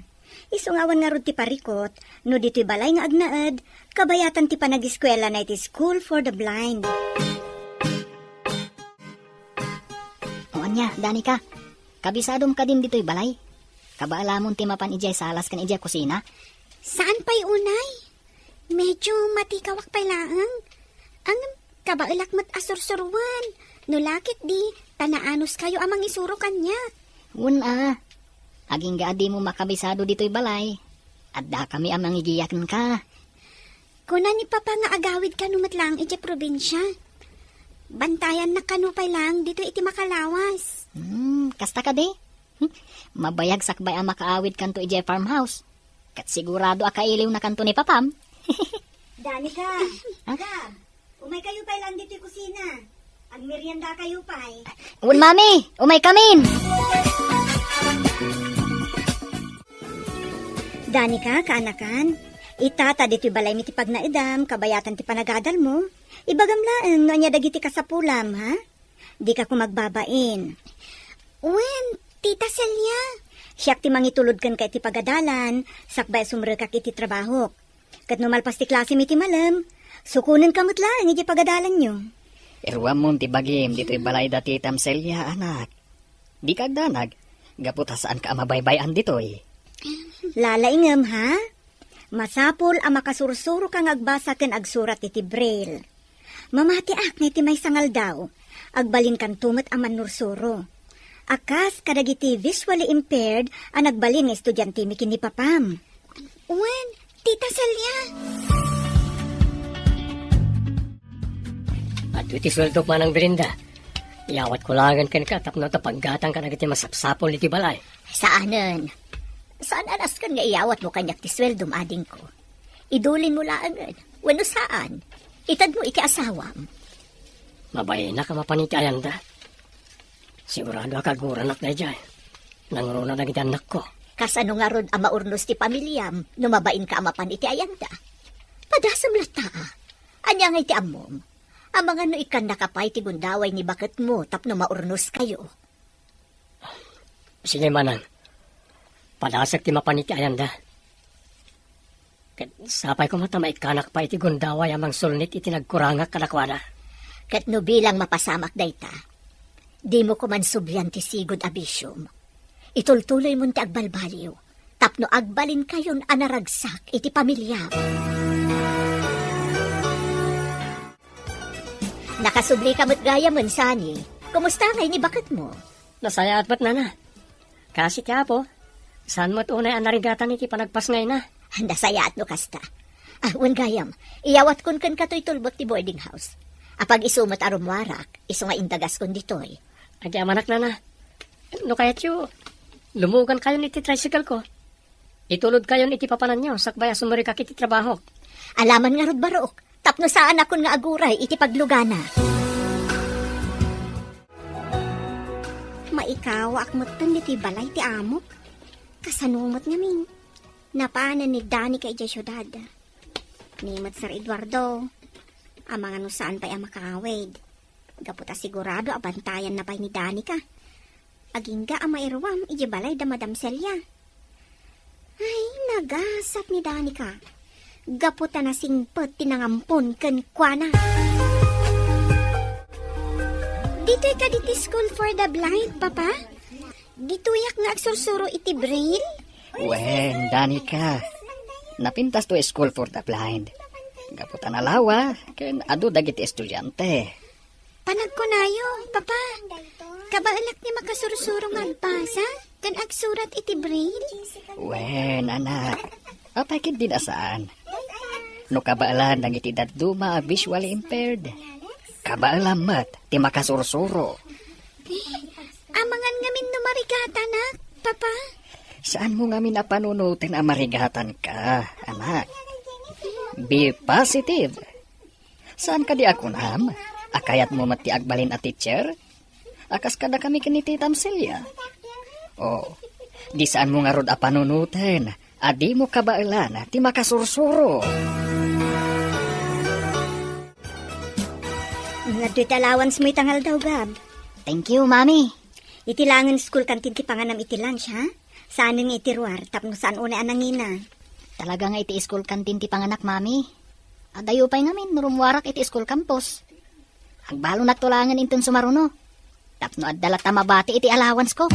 Isu nga awan ngarud ti parikot, no ditoy balay nga agnaed, kabayatan ti panagiskuelana iti School for the Blind. O ania, Danica, kabisadom kadin ditoy balay? Kabaelamon ti mapan idiay salas ken idiay kusina? Saan pay unay? Medyo matikawak pay laeng. Ngem kabaelak met a sursuroen. No la ket di, ta naanuskayo a mangisuro kaniak. Wen a. Agingga a dimo makabisado ditoy balay. Addakami a mangigiya kenka. Kuna ni Papa nga agawid kano met laeng idiay probinsia. Bantayannak kano pay laeng ditoy iti makalawas. Hmm, kasta kadi? Hmm, mabayag sakbay a makaawid kanto idiay farmhouse. Ket sigurado a kailiwna kanto ni Papam. Danica, ah? Gab, umay kayo pay lang ditoy kusina. Agmerienda kayo pay. Wen, Mami, umay kamin. Danica, kaanakan, ita ta ditoy balaymi ti pagnaedam, kabayatan ti panagadalmo. Ibagam laeng no ania dagiti kasapulam, ha? Dika koma agbabain. Wen, Tita Celia. Siak ti mangitulod kenka iti pagadalan, sakbay a sumrekak iti trabahok. Ket no malpas ti klasem iti malem, sukonenka met laeng iti pagadalanyo. Iruammon ti bagim ditoy balay da Titam Celia, anak. Dika agdanag, gapu ta saanka a mabaybay-an ditoy. Lalaingem, ha? Masapul a makasursuroka nga agbasa ken agsurat iti braille. Mamatiak nga iti maysa nga aldaw, agbalinkanto met a mannursuro. A kas kadagiti visually impaired a nagbalin nga estudiantemi ken ni Papam. Wen, Tita Celia. Adtoy ti sueldok, Manang Belinda. Iyawatko laengen kenka tapno ta paggatangka dagiti masapsapul iti balay. Saanen. Saan a nasken nga iyawatmo kaniak ti sueldom, adingko. Idulinmo laengen, wenno saan, itedmo iti asawam. Mabainak a mapan iti ayanda. Sigurado a kagurannak daydiay. Nangruna dagiti annakko. Kasano ngarud a maurnos ti pamiliam no mabainka a mapan iti ayanda? Padasem latta, a. Ania nga iti ammom? Amangan no ikkannaka pay ti gundaway ni baketmo tapno maurnoskayo. Sige, Manang. Padasek ti mapan iti ayanda. Ket sapay koma ta maikkanak pay iti gundaway a mangsulnit iti nagkurangak kadakuada. Ket no bilang mapasamak dayta, dimo koman sublian ti sigud a bisiom. Itultuloymon ti agbalbaliw tapno agbalinkayon a naragsak iti pamiliam. Nakasublika met gayamen, Sunny. Kumusta ngay ni baketmo? Nasayaat met, Nana. Kaasi ti Apo, saan met unay a narigatan iti panagpasngayna. Nasayaat no kasta. Ah, wen gayam, iyawatkon kenka toy tulbod ti boarding house. Apag-isu met a rummuarak, isu nga indagaskon ditoy. Agyamanak, Nana. No kayatyo, lumugankayon iti tricycle ko. Itulodkayon iti papananyo, sakbay a sumurigak iti trabahok. Alaman ngarud, Barok, tapno saanakon nga aguray iti paglugana. Maikawaak metten ditoy balay ti amok. Kasano met ngamin? Napanen ni Danica idiay siudad. Ni met Sir Eduardo, amangan no saan pay a makaawid. Gapu ta sigurado a bantayanna pay ni Danica. Agingga a mairuam idiay balay da Madam Celia. Ay, nagasat ni Danica. Gapu ta nasingpet ti nangampon kenkuana. Ditoy kadi ti School for the Blind, Papa? Ditoyak nga agsursuro iti braille? Wen, Danica. Napintas to School for the Blind. Gapu ta nalawa, ken adu dagiti estudiante. Panagkunayo, Papa. Kabaelak ti makasursuro nga agbasa ken agsurat iti braille? Wen, anak. Apay ket di a saan? No kabaelan dagiti dadduma a visually impaired, kabaelan met ti makasursuro. Amangan ngamin no marigatanak, Papa? Saanmo ngamin a panunoten a marigatanka, anak. Be positive. Saan kadi a kunam a kayatmo met ti agbalin a teacher? A kas kadakami ken ni Tita Celia? O, di saanmo ngarud a panunoten a dimo kabaelan ti makasursuro. Adtoy ti allowance mo ita nga aldaw, Gab. Thank you, Mami. Iti langen school canteen ti panganam iti lunch, ha? Saanen nga iti ruar, tapno saan unay a nangina. Talaga nga iti school canteen ti panganak, Mami. Adayo pay ngamin no rummuarak iti school campus. Agbalonakto laengen inton sumaruno. Tapno adda latta mabati iti allowance ko.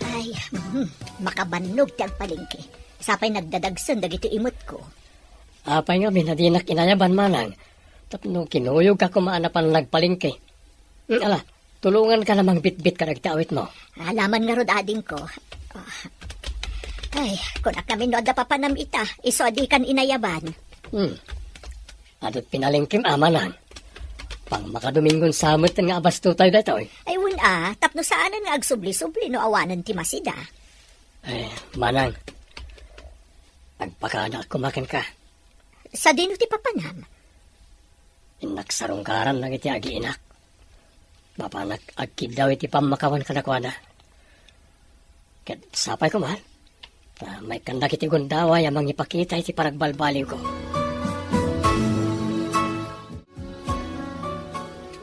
Ay, hmm, makabannog ti agpalengke. Sapay nagdadagsen dagiti imetko. Apay ngamin a dinak inayaban, manang? Tapno kinuyogka koma a napan nagpalengke. Hmm, ala, tulonganka la mangbitbit kadagiti awitmo. Alaman ngarud, adingko. Ay, kunak ngamin no adda papanam ita, isu a dikan inayaban. Hmm. Adut pinalengkem a, manang. Pang makadomingon sa met nga abasto tayo daytoy. Ay, wen a, tapno saanen nga agsubli-subli no awanen ti masida. Eh, manang, agpakada koma kenka. Sadino ti papanam? Innak sarungkaran dagiti agiinak. Mapanak agkiddaw iti pammakawan kadakuada. Ket sapay koma, ta maikkan dagiti gundaway a mangipakita iti panagbalbaliwko.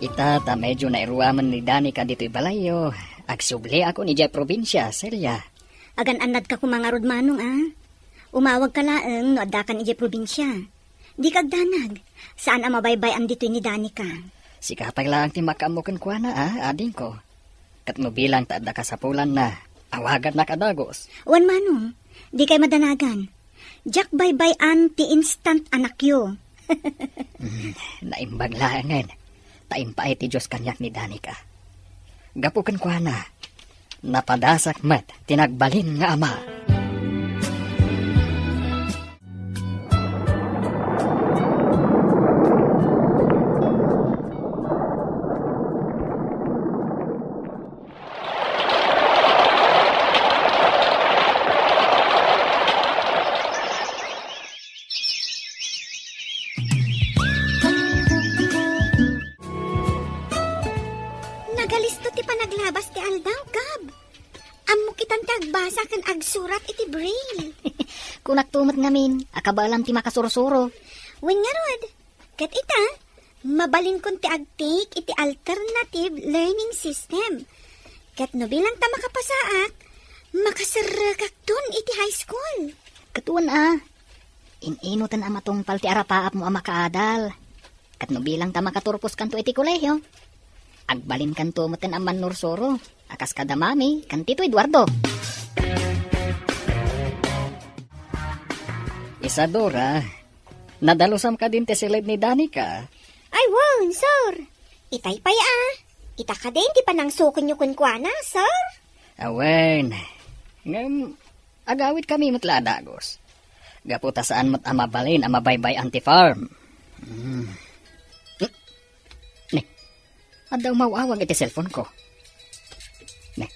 Ita ta medyo nairuamen ni Danica ditoy balayyo, agsubliakon idiay probinsia, Celia. Agan-annadka koma ngarud, manong, a? Umawagka laeng no addakan idiay probinsia. Dika agdanag. Saan a mabaybay-an ditoy ni Danica. Sika pay laeng ti makaammo kenkuana, a, adingko. Ket no bilang ta adda kasapulanna, awagannak a dagus. Wen, manong, dikay madanagan. Diak baybay-an ti instant anakyo. Hmm, naimbag laengen. Ta impaay ti Dios kaniak ni Danica. Gapu kenkuana, napadasak met ti nagbalin nga ama. Nagalisto ti panaglabas ti aldaw, Gab. Ammok itan ti agbasa ken agsurat iti braille. Kunakto met ngamin, a kabaelam ti makasursuro. Wen ngarud, ket ita, mabalinkon ti agtake iti alternative learning system. Ket no bilang ta makapasaak, makaserrekakton iti high school. Ket wen a, in-inoten a matungpal ti arapaapmo a makaadal. Ket no bilang ta makaturposkanto iti kolehio, agbalinkanto metten a mannursuro, a kas kada Mami ken Tito Eduardo. Isadora, nadalusam kadin ti siled ni Danica? Ay, wen, sir. Itay pay a. Ita kadin ti panangsukenyo kenkuana, sir? Awen. Ngem, agawidkami met la a dagus. Gapu ta saan met a mabalin a mabaybay-an ti farm. Hmm. Ni, Adda umaw-awag iti cellphone ko. Ne.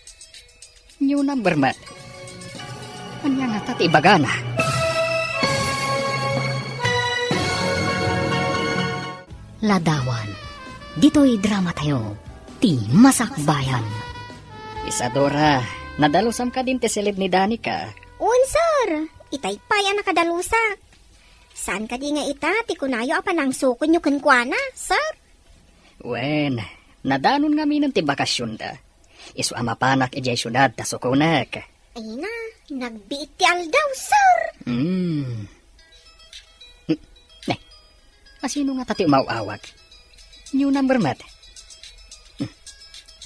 New number met. Ania ngata ti ibagana? Ladawan. Ditoy drama tayo, ti Masakbayan. Isadora, nadalusam kadin ti silid ni Danica? Wen, sir. Itay pay a nakadalusak. Saan kadi nga ita ti kunayo a panangsukonyo kenkuana, sir? Wen, nadanon ngaminen ti bakasionda. Isu a mapanak idiay siudad ta sukonek. Ay na, nagbiit ti aldaw, sir! Hmm. Hmm. Ne, asino ngata ti umaw-awag? New number met. Hmm.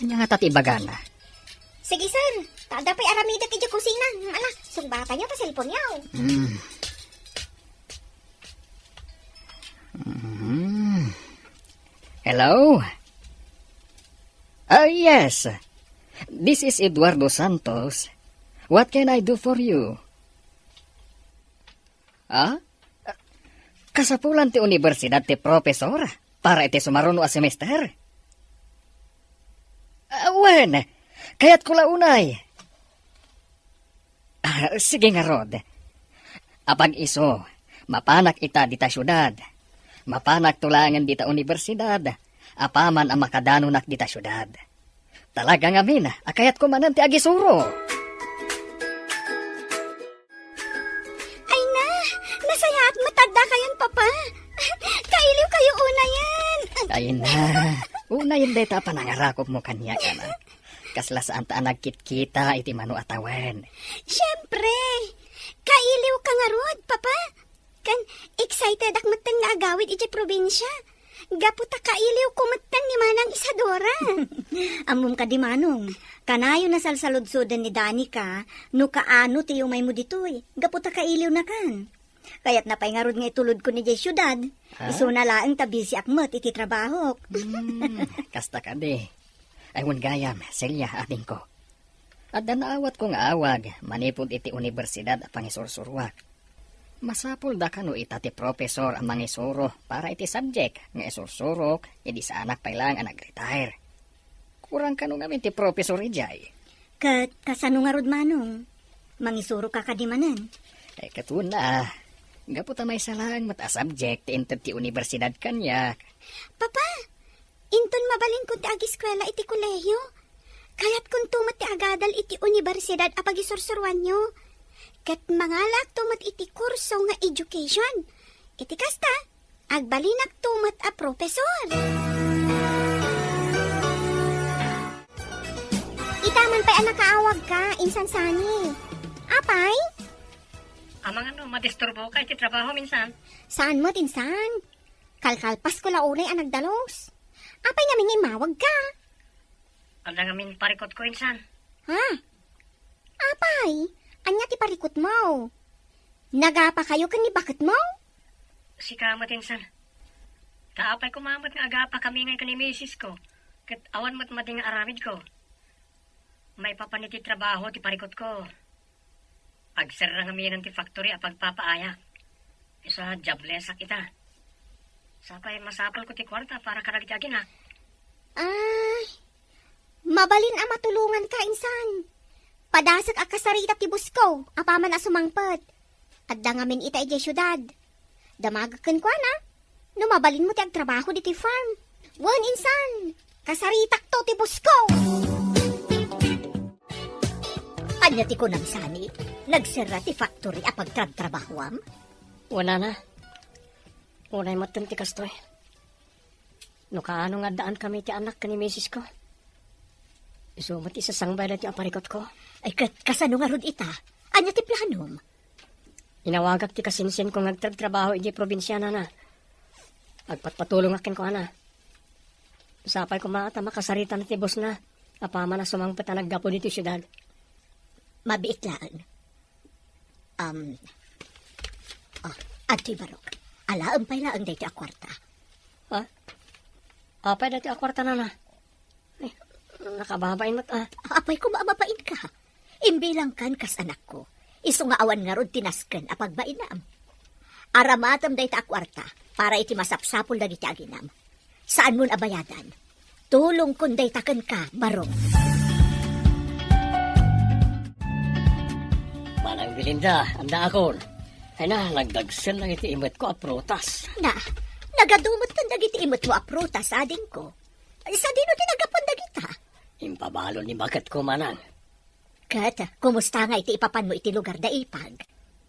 Ania ngata ti ibagana? Sige, sir. Ta adda pay aramidek idiay kusina. Ala, sungbatanyo ta cellphone-yo. Hmm. Mhm. Hello? Ah, yes. This is Eduardo Santos. What can I do for you? Ah? Kasapulan ti universidad ti professor para iti sumaruno a semester? Ah, wen, kayatko la unay. Ah, sige ngarud. Apag isu, mapanak ita dita siudad. Mapanakto laengen dita universidad, apaman a makadanonak dita siudad. Talaga ngamin a kayatko manen ti agisuro. Ay na, nasayaat met ta addakayon, Papa. Kailiwkayo unayen. Ay na, unayen dayta a panangarakupmo kaniak, anak. Kasla saanta a nagkitkita iti mano a tawen. Siempre, kailiwka ngarud, Papa. Ken excited ak metten nga agawid idiay probinsia. Gapu ta kailiwko metten ni Manang Isadora. Ammom kadi, Manong, kanayon a salsaludsoden ni Danica no kaano ti yumaymo ditoy, gapu ta kailiwnakan. Kayatna pay ngarud nga itulodkon idiay siudad. Ha? Isuna laeng ta bisiak met iti trabahok. Hmm, kasta kadi. Ay, wen gayam, Celia, adingko. Adda naawatko nga awag manipud iti universidad a pangisursuroak. Masapulda kano ita ti professor a mangisuro para iti subject nga isursurok idi saanak pay laeng a nag-retire? Kurang kano ngamin ti professor idiay. Ket kasano ngarud, Manong? Mangisuroka kadi manen? Eh, ket wen a. Gapu ta maysa laeng met a subject ti inted ti universidad kaniak. Papa, inton mabalinkon ti agiskuela iti kolehio, kayatkonto met ti agadal iti universidad a pagisursuroanyo. Ket mangalaakto met iti kurso nga education. Iti kasta, agbalinakto met a professor. Ita man pay a nakaawagka, insan sani. Apay? Amangan no madisturboka iti trabaho minsan. Saan met, insan. Kalkalpasko la unay a nagdalus. Apay ngamin nga immawagka? Adda ngamin parikutko, insan. Ha? Apay, ania ti parikutmo? Nagapakayo ken ni baketmo? Sika met, insan. Ta apay koma met nga agapakami ngay ken ni misisko, ket awan met madi nga aramidko. Maipapan iti trabaho ti parikutko. Agserra ngaminen ti factory a pagpapaayak. Isu a joblesak ita. Sapay masapulko ti kuarta para kadagiti aginak. Ay, mabalin a matulonganka, insan. Padasek a kasarita ti busko, apaman a sumangpet. Adda ngamin ita idiay siudad. Damagek kenkuana, no mabalinmo ti agtrabaho ditoy farm. Wen, insan, kasaritakto ti busko. Ania ti kunam, sani? Nagserra ti factory a pagtrabtrabahoam? Wen, nana. Unay metten ti kastoy. No kaano nga addaankami ti anak ken ni misisko, isu met ti sasangbay daytoy a parikutko. Ay, ket kasano ngarud ita? Ania ti planom? Inawagak ti kasinsinko nga agtrabtrabaho idiay probinsia, nana. Agpatpatulongak kenkuana. Sapay koma ta makasaritana ti bosna, apaman a sumangpet a naggapu ditoy siudad. Mabiit laeng. Um, ah, adtoy barok. Alaem pay laeng daytoy a kuarta. Ha? Apay daytoy a kuarta, nana? Eh, nakababain met, ah. Apay koma a mabainka. Imbilangkan kas anakko. Isu nga awan ngarud ti nasken a pagbainam. Aramatem dayta a kuarta para iti masapsapul dagiti aginam. Saanmon a bayadan. Tulongkon dayta kenka, barok. Manang Belinda, addaakon. Ay na, nagdagsen dagiti imetko a prutas. Na, nagadu metten dagiti imetmo a prutas, adingko. Sadino ti naggapuan dagita? Impabalon ni baketko, manang. Ket, kumusta nga iti ipapanmo iti lugar da Ipag?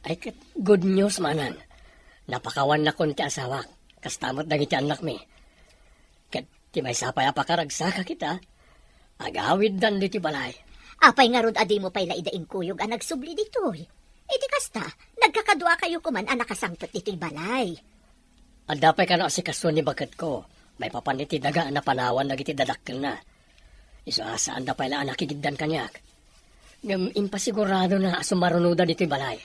Ay, ket good news, manang. Napakawannakon ti asawak. Kasta met dagiti annakmi. Ket ti maysa pay a pakaragsak a kita, agawiddan ditoy balay. Apay ngarud a dimo pay la ida inkuyog a nagsubli ditoy? Iti kasta, nagkakaduakayo koman a nakasangpet ditoy balay. Adda pay kano asikaso ni baketko, maipapan iti daga a napanawan dagiti dadakkelna. Isu a saanda pay la a nakigiddan kaniak. Ngem impasigurado na a sumarunoda ditoy balay.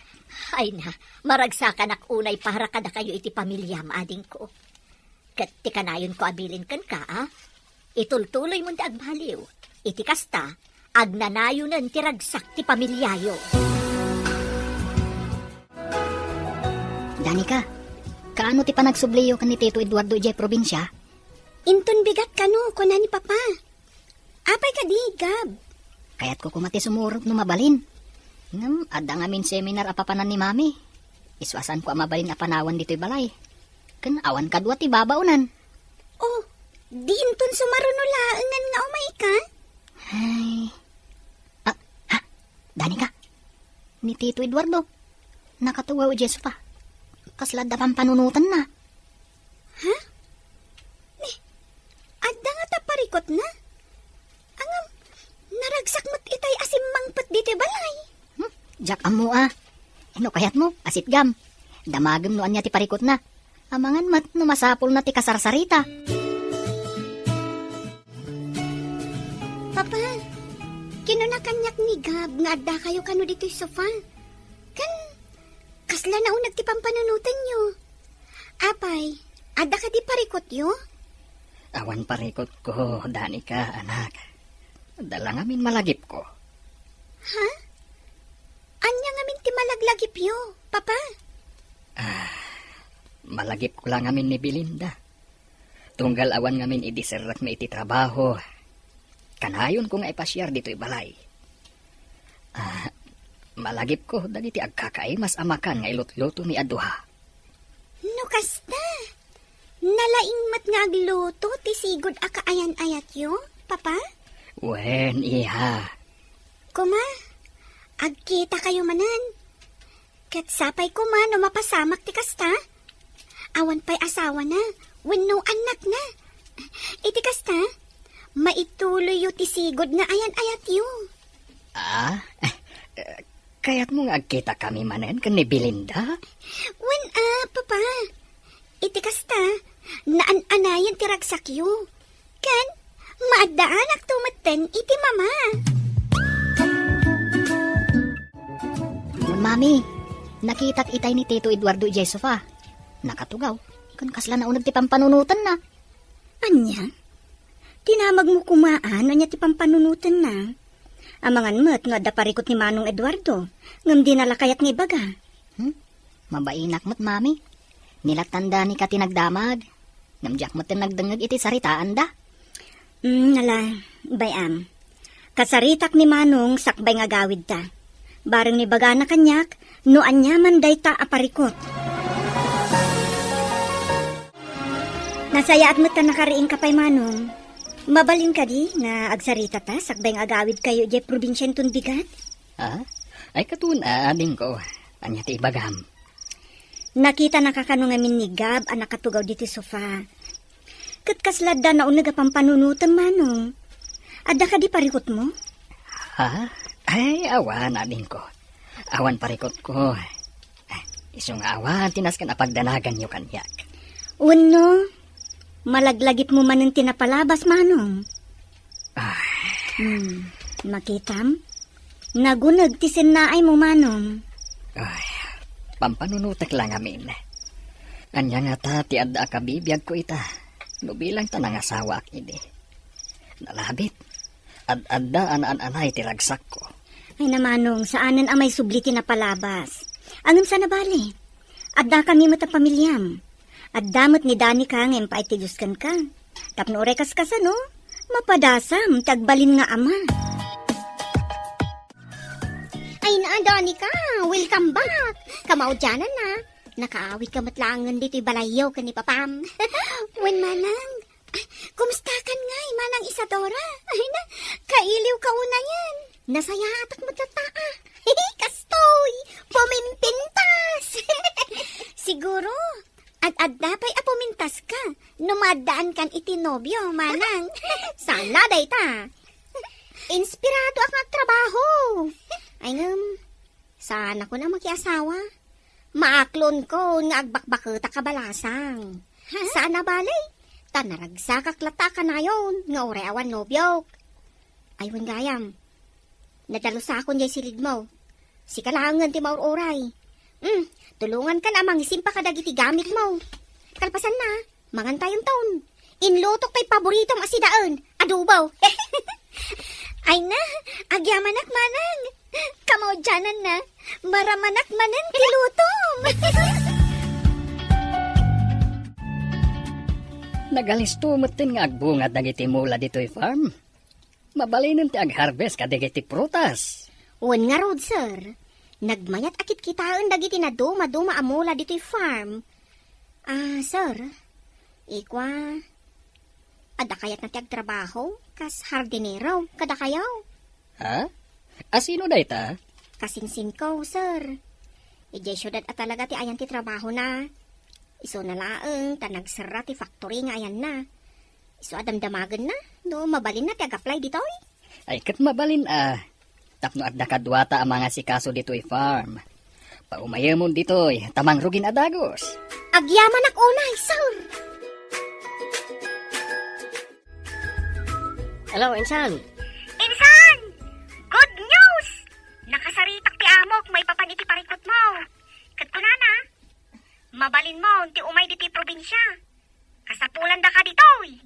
Ay na, maragsakanak unay para kadakayo iti pamiliam, adingko. Ket ti kanayonko a bilin kenka, a? Itultuloymon ti agbaliw. Iti kasta, agnanayonen ti ragsak ti pamiliayo. Danica, kaano ti panagsubliyo ken ni Tito Eduardo idiay probinsia? Inton bigat kano, kuna ni Papa. Apay kadi, Gab? Kayatko koma ti sumurot no mabalin. Ngem adda ngamin seminar a papanan ni Mami. Isu a saanko a mabalin a panawan ditoy balay. Ken awan kadua ti babaonan. Oh, di inton sumaruno laengen nga umayka? Ay. Ah, ha? Danica? Ni Tito Eduardo. Nakatugaw idiay sofa. Kasla adda pampanunotenna. Ha? Ni, adda ngata parikutna? Ngem, naragsak met itay a simmangpet ditoy balay. Hmm? Diak ammo a. No kayatmo, asitgam. Damagem no ania ti parikutna. Amangan met no masapulna ti kasarsarita. Papa, kinuna kaniak ni Gab nga addakayo kano ditoy sofa. Ken, kasla nauneg ti pampanunotenyo. Apay, adda kadi parikutyo? Awan parikutko, Danica, anak. Adda la ngamin malagipko. Ha? Ania ngamin ti malaglagipyo, Papa? Ah, malagipko la ngamin ni Belinda. Tunggal awan ngamin idi serrekmi iti trabaho, kanayonko nga ipasiar ditoy balay. Ah, malagipko dagiti agkakaimas a makan nga ilutlutomi a duha. No kasta, nalaing met nga agluto ti sigud a kaayan-ayatyo, Papa? Wen, iha. Kuma, agkitakayo manen. Ket sapay koma no mapasamak ti kasta. Awan pay asawana wenno annakna. Iti kasta, maituloyyo ti sigud nga ayan-ayatyo. Ah? Kayatmo nga agkitakami manen ken ni Belinda? Wen a, Papa. Iti kasta, naan-anayen ti ragsakyo. Ken, maaddaanakto metten iti Mama. Mami, nakitak itay ni Tito Eduardo idiay sofa. Nakatugaw, ken kasla nauneg ti pampanunotenna. Ania? Dinamagmo koma a no ania ti pampanunotenna. Amangan met no adda parikut ni Manong Eduardo, ngem dina la kayat nga ibaga. Hmm? Mabainak met, Mami. Ni la Danica ti nagdamag. Ngem diak met nagdengngeg iti saritaanda. Hmm, ala, bay-am. Kasaritak ni Manong sakbay nga gawidta. Bareng no ibagana kaniak, no aniaman dayta a parikut. Nasayaat met ta nakariingka pay, Manong. Mabalin kadi nga agsaritata sakbay nga agawidkayo idiay probinsia inton bigat? Ah? Ay, katon, ah, adingko. Ania ti ibagam? Nakitanaka kano ngamin ni Gab a nakatugaw ditoy sofa. Ket kasla adda nauneg a pampanunotem, Manong. Adda kadi parikutmo? Ha? Ay, awan, adingko. Awan parikutko. Isu nga awan ti nasken a pagdanaganyo kaniak. Wenno, malaglagipmo manen ti napalabas, Manong? Ah. Hmm, makitam? Naguneg ti sinnaaymo, Manong. Ay, pampanunotek la ngamin. Ania ngata ti adda a kabibiagko ita, no bilang ta nangasawaak idi? Nalabit. Ad-adda a naan-anay ti ragsakko. Ay na, Manong, saanen a maisubli ti napalabas. Ngem saan a bale. Addakami met a pamiliam. Adda met ni Danica nga impaay ti Dios kenka. Tapno uray kaskasano, Mapadasam ti agbalin nga ama. Ay na, Danica, welcome back. Kamaudianan na. Nakaawid ka met laengen ditoy balayyo ken ni Papam. Wen, Manang. Kumustakan ngay, Manang Isadora? Ay na, kailiw ka unayen. Nasayaatak met latta a. Kastoy, pumimpintas. Siguro, ad-adda pay a pumintaska no maaddaankan iti nobio, Manang. Saan la dayta? Inspiradoak nga agtrabaho. Ay ngem, saanakon a makiasawa. Maaklonko nga agbakbaketak a balasang. Saan a bale, ta naragsakak latta a kanayon nga uray awan nobiok. Ay, wen gayam, nadalusakon jay silidmo. Sika laengen ti maur-uray. Hmm, tulongankan a mangisimpa kadagiti gamitmo. Kalpasanna, mangan tayonton. Inlutok pay paboritom a sidaen, adobo. Ay na, agyamanak, Manang. Kamaudianan na, maramanak manen ti lutom. Nagalisto metten nga agbunga dagiti mula ditoy farm. Mabalinen ti ag-harvest kadagiti prutas. Wen ngarud, sir. Nagmayat a kitkitaen dagiti naduma-duma a mula ditoy farm. Ah, sir, ikua, adda kayatna ti agtrabaho kas hardinero kadakayo? Ha? A sino dayta? Kasinsinko, sir. Idiay siudad a talaga ti ayan ti trabahona. Isuna laeng ta nagserra ti factory nga ayanna. Isu a damdamagenna no mabalinna ti ag-apply ditoy. Ay, ket mabalin a. Tapno adda kaduata a mangasikaso ditoy farm. Paumayemon ditoy, ta mangrugin a dagus. Agyamanak unay, sir. Hello, insan. Insan! Good news! Nakasaritak ti amok maipapan iti parikutmo. Ket kunana, mabalinmo ti umay ditoy probinsia. Kasapulandaka ditoy.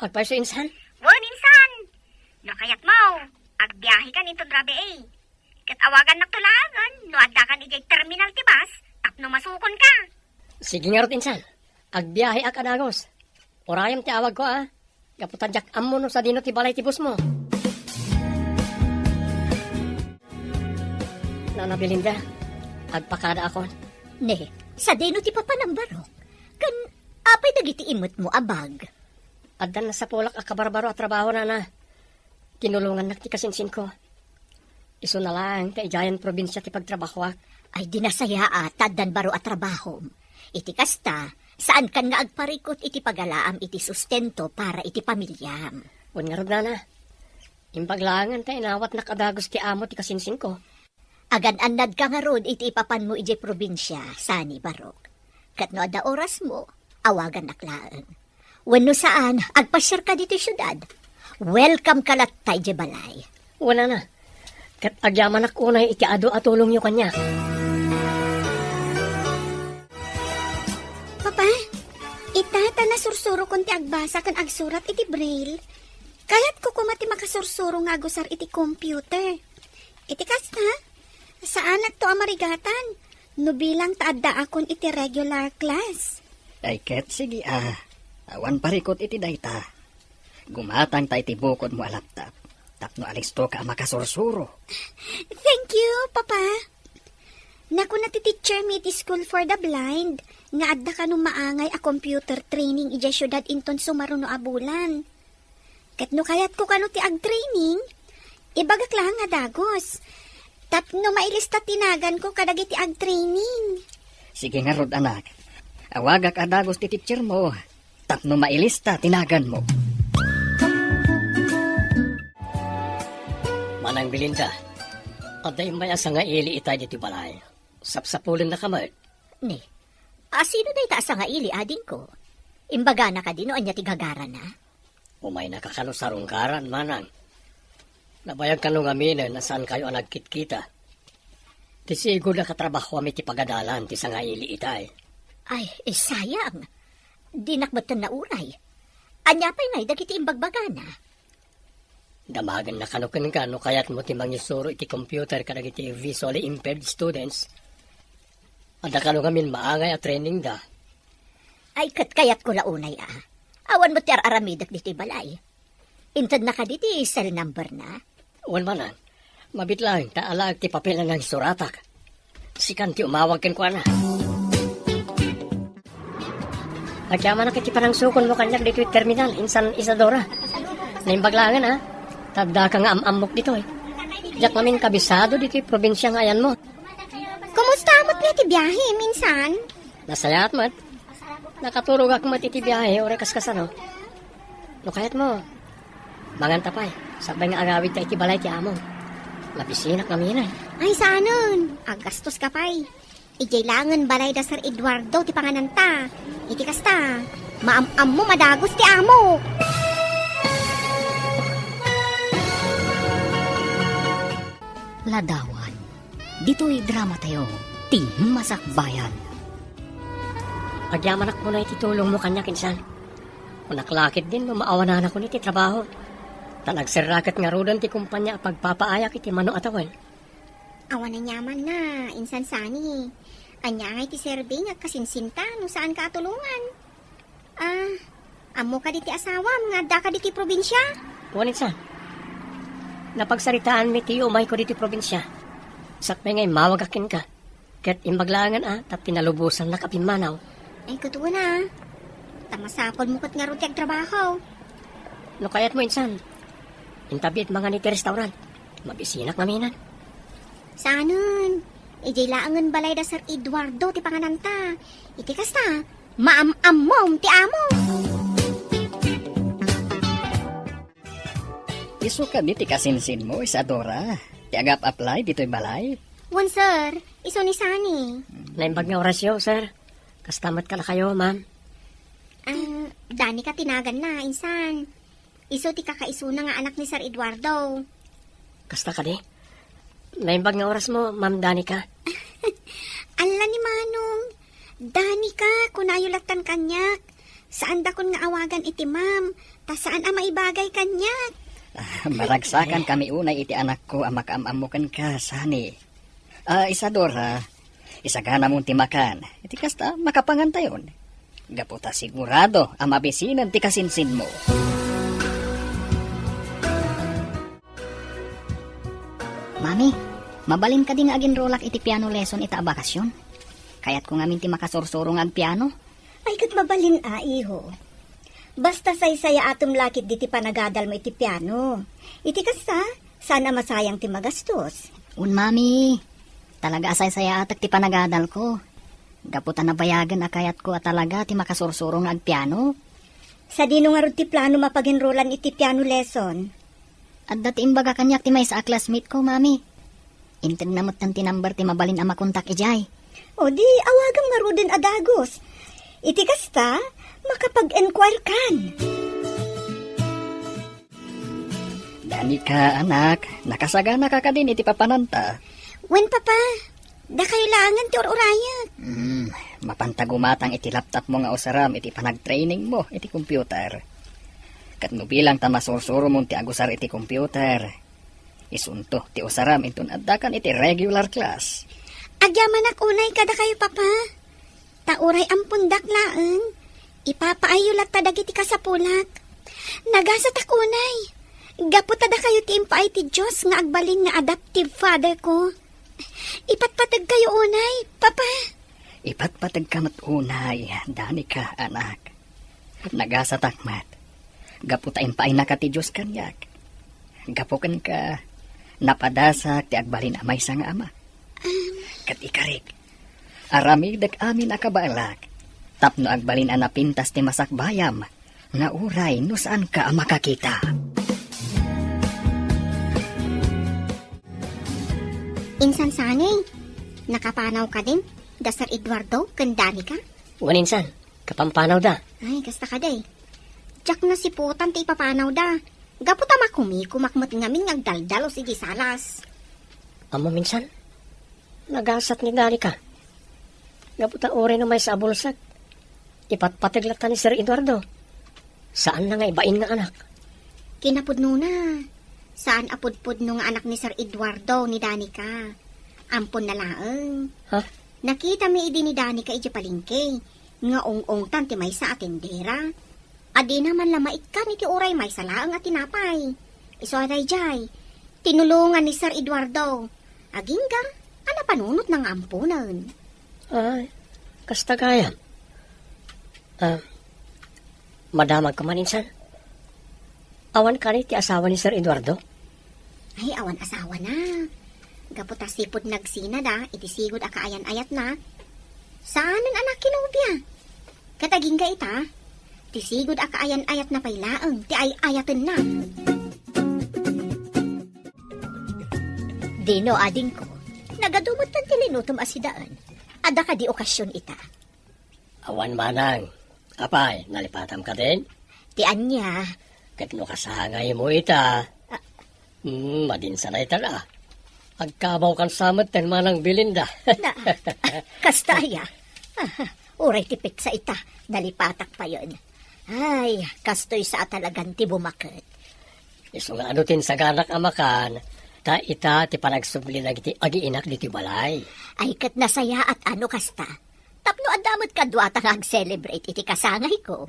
Agpayso, insan? Wen, insan! No kayatmo, agbiahekan inton rabii. Ket awagannakto laengen no addakan idiay terminal ti bus tapno masukonka. Sige ngarud, insan. Agbiaheak a dagus. Urayem ti awagko, a. Gapu ta diak ammo no sadino ti balay ti busmo. Nana Belinda, agpakadaakon. Ne, sadino ti papanam, Barok? Ken apay dagiti immetmo a bag? Adda nasapulak a kabarbaro a trabaho, nana. Tinulongannak ti kasinsinko. Isuna laeng ta idiayen probinsia ti pagtrabahoak. Ay, di nasayaat ta addan baro a trabahom. Iti kasta, saankan nga agparikut iti pagalaam iti sustento para iti pamiliam. Wen ngarud, nana. Imbag laengen ta inawatnak a dagus ti amo ti kasinsinko. Agan-annadka ngarud iti ipapanmo idiay probinsia, sani, Barok. Ket no adda orasmo, awagannak laeng. Wenno saan, agpasiarka ditoy siudad. Welcome ka latta idiay balay. Wen, nana. Ket agyamanak unay iti adu a tulongyo kaniak. Papa, ita ta nasursurokon ti agbasa ken agsurat iti braille. Kayatko koma ti makasursuro nga agusar iti computer. Iti kasta, saanakto a marigatan no bilang ta addaakon iti regular class. Ay ket, sige a, awan parikut iti dayta. Gumatangta iti bukodmo a laptop tapno alistoka a makasursuro. Thank you, Papa. Nakuna ti teacher mi iti School for the Blind nga adda kano maangay a computer training idiay siudad inton sumaruno a bulan. Ket no kayatko kano ti agtraining, ibagak laeng a dagus. Tapno mailista ti naganko kadagiti agtraining. Sige ngarud, anak. Awagak a dagus ti teacher mo tapno mailista ti naganmo. Manang Belinda, adda immay a sangaili itay ditoy balay. Sapsapulennaka met. Ni, a sino dayta a sangaili, adingko? Imbagana kadi no ania ti gagarana? Umaynaka kano sarungkaran, manang. Nabayag kano ngaminen a saankayo a nagkitkita. Ti sigud a katrabahoam iti pagadalan ti sangaili itay. Ay, eh, sayang. Dinak metten nauray. Ania pay ngay dagiti imbagbagana? Damagenna kano kenka no kayatmo ti mangisuro iti computer kadagiti visually impaired students. Adda kano ngamin maangay a training da. Ay, ket kayatko la unay a. Awan met ti ar-aramidek ditoy balay. Intedna kadi ti cell number na? Wen manen. Mabiit laeng ta alaek ti papel a nangsuratak. Sikan ti umawag kenkuana. Agyamanak iti panangsukonmo kaniak ditoy terminal, insan Isadora. Naimbag laengen, a. Ta addaka nga am-ammok ditoy. Diak ngamin kabisado ditoy probinsia nga ayanmo. Kumusta met nga ti biahem, insan? Nasayaat met. Nakaturogak met iti biahe, uray kaskasano. No kayatmo, manganta pay, sakbay nga agawidta iti balay ti amom. Mabisinak ngamin. Ay, saanen. Aggastoska pay. Idiay laengen balay da Sir Eduardo ti pangananta. Iti kasta, maam-ammom a dagus ti amok. Ladawan. Ditoy dramatayo, ti Masakbayan. Agyamanak unay ti tulongmo kaniak, insan. Kunak la ketdin no maawananakon iti trabaho. Ta nagserra ket ngaruden ti kumpania a pagpapaayak iti mano a tawen. Awan aniamanna, insan Sani. Ania ngay ti serbi nga agkasinsinta no saanka a tulongan? Ah, ammo kadi ti asawam nga addaka ditoy probinsia? Wen, insan. Napagsaritaanmi ti umayko ditoy probinsia. Sakbay nga immawagak kenka. Ket imbag laengen a, ta pinalubosannak a pimmanaw. Ay, ket wen a. Ta masapulmo ket ngarud ti agtrabaho. No kayatmo, insan, intabiit mangan iti restaurant. Mabisinak ngamin. Saanen, idiay laengen balay da Sir Eduardo ti pangananta. Iti kasta, maam-ammom ti amo. Isu kadi ti kasinsinmo, Isadora, ti agap-apply ditoy balay? Wen, sir. Isu ni Sani. Naimbag nga orasyo, sir. Kasta met kadakayo, ma'am. Ah, Danica ti naganna, insan. Isu ti kakaisuna nga anak ni Sir Eduardo. Kasta kadi? Naimbag nga orasmo, Ma'am Danica. Ala ni Manong. Danica, kunayo lattan kaniak. Saandakon nga awagan iti ma'am, ta saan a maibagay kaniak. Ah, maragsakan kami unay iti anakko a makaam-ammo kenka, Sani. Ah, Isadora, isaganamon ti makan. Iti kasta, makapangantayon. Gapu ta sigurado a mabisinen ti kasinsinmo. Mami, mabalin kadi nga aginrolak iti piano lesson ita a bakasyon? Kayatko ngamin ti makasursuro nga agpiano. Ay, ket mabalin a, iho. Basta saysayaatem la ketdi ti panagadalmo iti piano. Iti kasta, saan a masayang ti magastos. Wen, Mami. Talaga a saysayaatek ti panagadalko. Gapu ta nabayagen a kayatko a talaga ti makasursuro nga agpiano. Sadino ngarud ti planom a paginrolan iti piano lesson? Adda ti imbaga kaniak ti maysa a classmate ko, Mami. Intedna metten ti number ti mabalin a makontak idiay. O di, awagam ngaruden a dagus. Iti kasta, makapag-enquire kan. Danica, anak, nakasaganaka kadin iti papananta? Wen, Papa. Dakayo laengen ti ur-urayek. Hmm, mapanta gumatang iti laptopmo nga usaram iti panagtrainingmo iti computer. Ket no bilang ta masursuromon ti agusar iti computer, isunto ti usaram inton addakan iti regular class. Agyamanak unay kadakayo, Papa. Ta uray ampondak laeng, ipapaayyo latta dagiti kasapulak. Nagasatak unay. Gapu ta dakayo ti impaay ti Dios nga agbalin nga adoptive father ko. Ipatpategkayo unay, Papa. Ipatpategka met unay, Danica, anak. Nagasatak met. Gapu ta impaynaka ti Dios kaniak. Gapu kenka, napadasak ti agbalin a maysa nga ama. Ket ikarik, aramidek amin a kabaelak tapno agbalin a napintas ti masakbayam nga uray no saanka a makakita. Insan Sani, nakapanaw kadin da Sir Eduardo ken Danica? Wen insan, kapampanawda. Ay, kasta kadi. Diak nasiputan ti ipapanawda. Gapu ta makumikumak met ngamin nga agdaldalus idiay salas. Ammom insan, nagasat ni Danica. Gapu ta uray no maysa a bulsek, ipatpateg latta ni Sir Eduardo. Saanna nga ibain nga anak. Kinapudnona, saan a pudpudno nga anak ni Sir Eduardo ni Danica. Amponna laeng. Ha? Nakitami idi ni Danica idiay palengke nga ung-ungtan ti maysa a tendera. a dina man la maikkan iti uray maysa laeng a tinapay. Isu a daydiay, tinulongan ni Sir Eduardo. Agingga a napanunotna nga amponen. Ay, kasta gayam. Ah, madamagko man insan. Awan kani ti asawa ni Sir Eduardo? Ay, awan asawana. Gapu ta sipud nagsinada iti sigud a kaayan-ayatna, saanen a nakinobia. Ket agingga ita, ti sigud a kaayan-ayatna pay laeng ti ay-ayatenna. Dino, adingko, nagadu metten ti linutom a sidaen. Adda kadi okasion ita? Awan manang. Apay, nalipatam kadin? Ti ania? Ket no kasangaymo ita, ah, hmm, madinsa dayta la. Agkabawkan sa metten, Manang Belinda. Na, kasta aya? Ah, uray ti peksa ita, nalipatak payen. Ay, kastoy sa a talagan ti bumaket. Isu nga adu ti insaganak a makan, ta ita ti panagsubli dagiti agiinak ditoy balay. Ay, ket nasayaat a no kasta. Tapno adda met kaduata nga ag-celebrate iti kasangayko.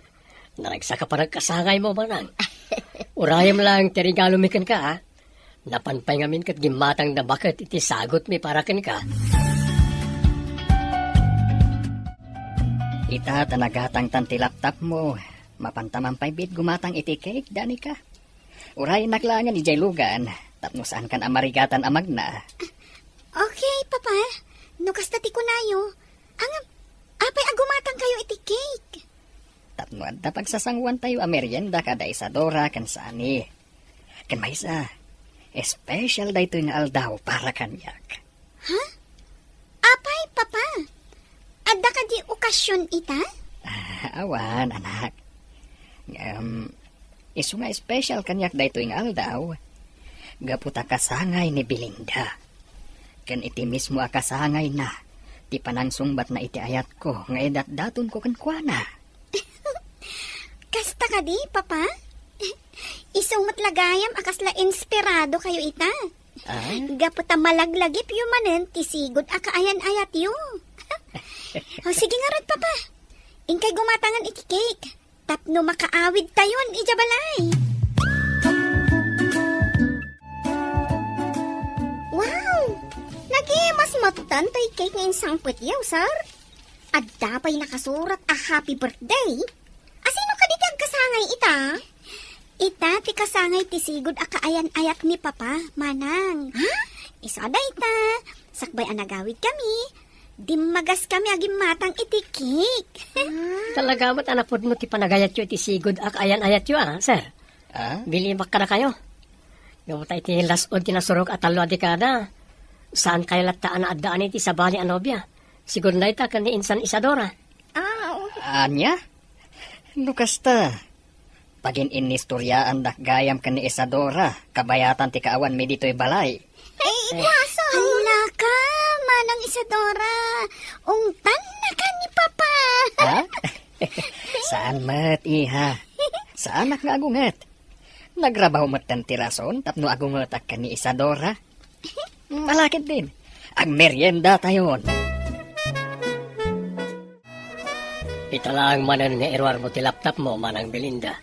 Naragsak a panagkasangaymo, manang. Urayem laeng ti regalomi kenka, a. Napan pay ngamin ket gimmatangda baket iti sagutmi para kenka. Ita ta nagatangtan ti laptopmo, mapanta man pay biit gumatang iti cake, Danica. Uraynak laengen idiay lugan, tapno saankan a marigatan a magna. Okay, Papa. No kasta ti kunayo, ngem, apay a gumatangkayo iti cake? Tapno adda pagsasanguantayo a merienda kada Isadora ken Sani. Ken maysa, special daytoy nga aldaw para kaniak. Ha? Apay, Papa? Adda kadi okasion ita? Ah, awan, anak. Ngem, isu nga special kaniak daytoy nga aldaw, gapu ta kasangay ni Belinda. Ken iti mismo a kasangayna, ti panangsungbatna iti ayatko nga idatdatonko kenkuana. Kasta kadi, Papa? Isu met la gayam a kasla inspiradokayo ita. Ah? Gapu ta malaglagipyo manen ti sigud a kaayan-ayatyo. O, sige ngarud, Papa. Inkay gumatangan iti cake tapno makaawidtayon idiay balay. Wow! Nagimas metten toy cake nga insangpetyo, sir. Adda pay nakasurat a happy birthday. Asino kadi ti agkasangay ita? Ita ti kasangay ti sigud a kaayan-ayat ni Papa, Manang. Ha? Isu a dayta, sakbay a nagawidkami, dimmagaskami a gimmatang iti cake. Talaga met a napudno ti panagayatyo iti sigud a kaayan-ayatyo, a, sir. Ah? Bilibak kadakayo. Gapu ta iti las-ud ti nasurok a tallo a dekada, saankayo latta a naaddaan iti sabali a nobia. Sigud dayta ken ni insan Isadora. Ah, oo. Ania? No kasta, pagin-inistoriaandak gayam ken ni Isadora, kabayatan ti kaawanmi ditoy balay. Ay, ikwaso! Hala ka, Manang Isadora! Ungtanna ka ni Papa! Ha? Saan met, iha. Saanak nga agunget. Nagrabaw metten ti rason tapno agungetak ken ni Isadora. Malakit din. Agmeriendatayon. Ita laeng manen nga iruarmo ti laptopmo, Manang Belinda.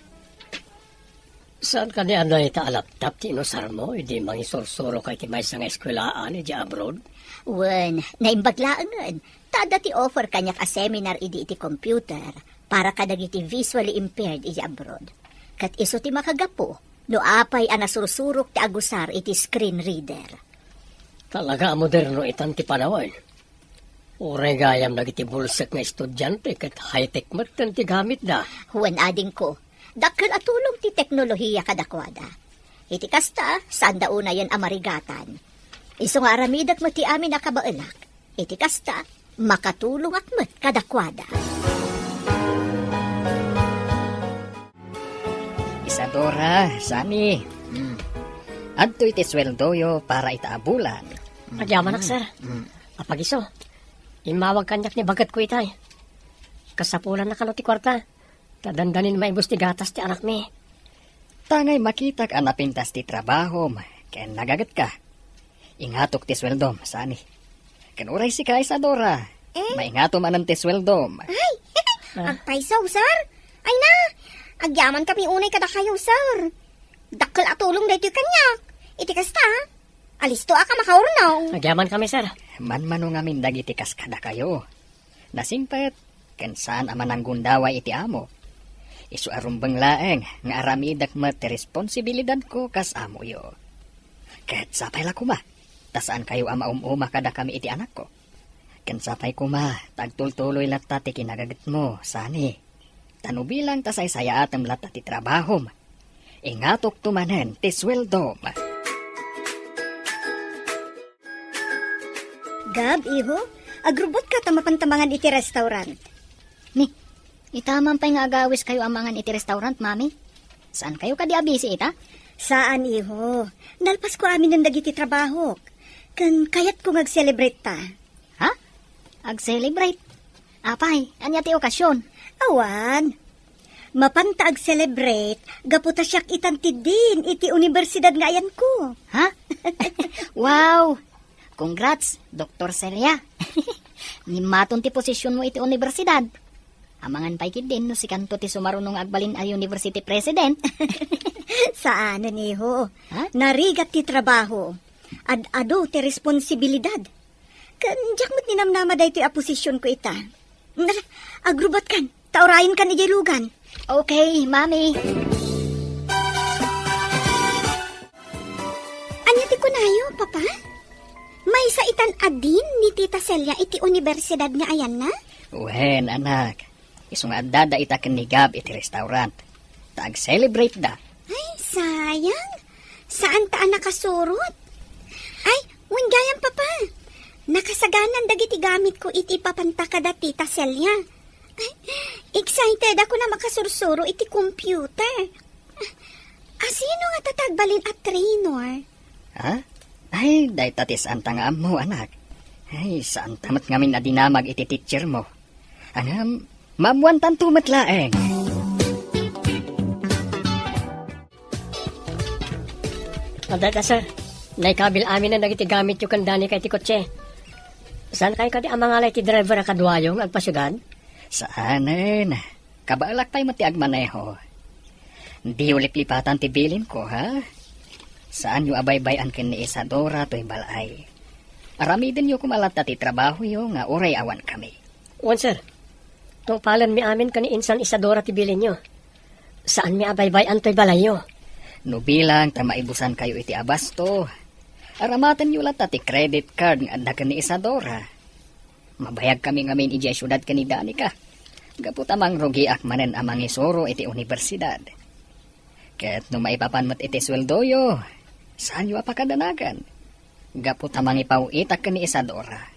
Saan kadi a dayta a laptop ti inusarmo idi mangisursurok iti maysa nga eskuelaan idi abroad? Wen, naimbag laengen. Ta adda ti offer kaniak a seminar idi iti computer para kadagiti visually impaired idi abroad. Ket isu ti makagapu no apay a nasursurok ti agusar iti screen reader. Talaga a moderno itan ti panawen. Uray gayam dagiti bulsek nga estudiante ket high-tech metten ti gamitda. Wen, adingko, dakkel a tulong ti teknolohiya kadakuada. Iti kasta, saanda unayen a marigatan. Isu nga aramidek met ti amin a kabaelak. Iti kasta, makatulongak met kadakuada. Isadora, Sani. Mm. Adtoy ti sueldoyo para ita a bulan. Mm. Agyamanak, sir. Mm. Apagiso, immawag kaniak ni bagetko itay. Kasapulanna kano ti kuarta. Ta dandanin maibus ti gatas ti anakmi. Tangay makitak a napintas ti trabahom ken nagagetka. Ingatok ti sueldom, Sani. Ken uray sika, Isadora, eh? Maingato manen ti sueldom. Ay, ah, agpayso, sir. Ay na, Agyamankami unay kadakayo, sir. Dakkel a tulong daytoy kaniak. Iti kasta, alistoak a makaurnong. Agyamankami, sir. Manmano ngamin dagiti kas kadakayo. Nasingpet, ken saan a mananggundaway iti amo. Isu a rumbeng laeng nga aramidek met ti responsibilidadko kas amoyo. Ket sapay la koma, ta saankayo a maum-uma kadakami iti anakko. Ken sapay koma, ta agtultuloy latta ti kinagagetmo, Sunny. Ta no bilang ta saysayaatem latta ti trabahom, ingatokto manen ti sueldom. Gab, iho, agrubotka ta mapanta mangan iti restaurant. Ni, ita man pay nga agawiskayo a mangan iti restaurant, Mami? Saankayo kadi a busy ita? Saan, iho. Nalpasko aminen dagiti trabahok. Ken kayatko nga ag-celebrate ta. Ha? Ag-celebrate? Apay, ania ti okasion? Awan. Mapanta ag-celebrate gapu ta siak itan ti dean iti universidad nga ayanko. Ha? Wow! Congrats, Doktor Celia. Nimmaton ti posisyonmo iti universidad. Amangan pay ketdin no sikanto ti sumaruno nga agbalin a university president. Saanen, iho. Ha? Narigat ti trabaho. Ad-adu ti responsibilidad. Ken diak met ninamnama daytoy a posisyonko ita. Nara, agrubotkan, ta urayenkan idiay lugan. Okay, Mami. Ania ti kunayo, Papa? Maysa itan a dean ni Tita Celia iti universidad nga ayanna? Wen, anak. Isu nga addada ita ken ni Gab iti restaurant. Ta ag-celebrate da. Ay, sayang. Saan ta a nakasurot? Ay, wen gayam, Papa. Nakasaganan dagiti gamitko iti ipapanta kada Tita Celia. Ay, excited ako na makasursuro iti computer. A, sino nga tatagbalin a trainer? Ha? Ay, dayta ti saanta nga ammo, anak. Ay, saanta met ngamin a dinamag iti teacher mo. Ngem, maammoantanto met laeng. Adda ka, sir. Naikabil aminen dagiti gamityo ken Danica iti kotse. Saankayo kadi a mangala iti driver a kaduayo nga agpasiudad? Saanen. Kabaelak pay met ti agmaneho. Diyo liplipatan ti bilinko, ha? Saanyo a baybay-an ken ni Isadora toy bal-ay. Aramidenyo koma latta ti trabahoyo nga uray awan kami. Wen, sir. Tungpalenmi amin ken ni Insan Isadora ti bilinyo. Saanmi a baybay-an toy balayyo. No bilang ta maibusankayo iti abasto, aramatenyo latta ti credit card nga adda ken ni Isadora. Mabayagkami ngamin idiay siudad ken ni Danica, gapu ta mangrugiak manen a mangisuro iti universidad. Ket no maipapan met iti sueldoyo, saanyo a pakadanagan, gapu ta mangipaw-itak ken ni Isadora.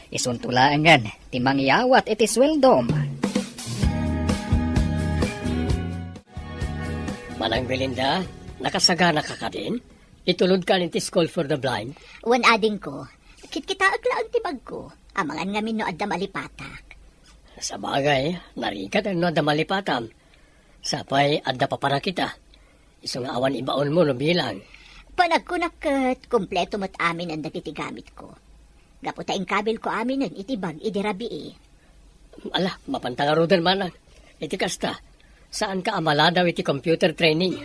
Isunto laengen ti mangyawat iti sueldom. Manang Belinda, nakasagana ka kadin? Itulodka iti School for the Blind? Wen, adingko. Kitkitaek laeng ti bagko. Amangan ngamin no adda malipatak. Sabagay, narigat no adda malipatam. Sapay, adda papanakita. Isu nga awan ibaonmo no bilang. Panagkunak ket kompleto met aminen dagiti gamitko. Gapu ta inkabilko aminen iti bag idi rabii. Ala, mapanta ngaruden, manang. Iti kasta, saanka a maladaw iti computer training.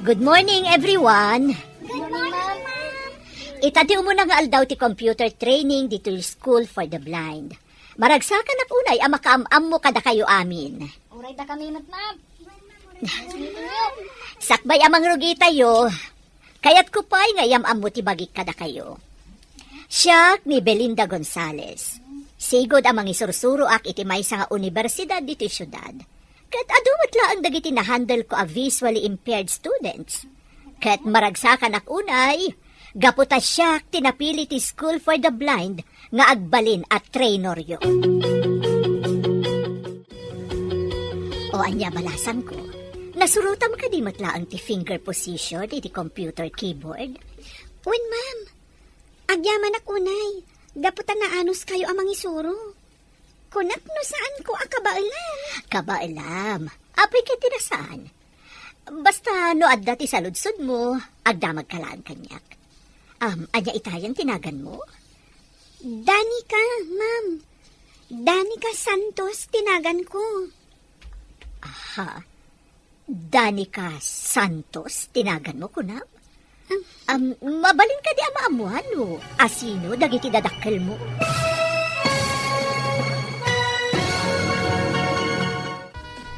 Good morning, everyone! Good morning, ma'am! Ita ti umuna nga aldaw ti computer training ditoy School for the Blind. Maragsakanak unay a makaam-ammo kadakayo amin. Uray dakami met, ma'am. Sakbay a mangrugitayo, kayatko pay nga iyam-ammo ti bagik kadakayo. Siak ni Belinda Gonzalez. Sigud a mangisursuroak iti maysa nga universidad ditoy siudad. Ket adu met laeng dagiti nahandle ko a visually impaired students. Ket maragsakanak unay, gapu ta siak ti napili ti School for the Blind nga agbalin a traineryo. O ania, balasangko, nasurotam kadi met laeng ti finger position iti computer keyboard? Wen, ma'am. Agyamanak unay, gapu ta naanuskayo a mangisuro. Kunak no saanko a kabaelam. Kabaelam? Apay ket ti saan? Basta no adda ti saludsodmo, agdamagka laeng kaniak. Am, ania itayen ti naganmo? Danica, ma'am. Danica Santos ti naganko. Aha. Danica Santos ti naganmo, kunam? Am, mabalin kadi a maammuan no asino dagiti dadakkelmo?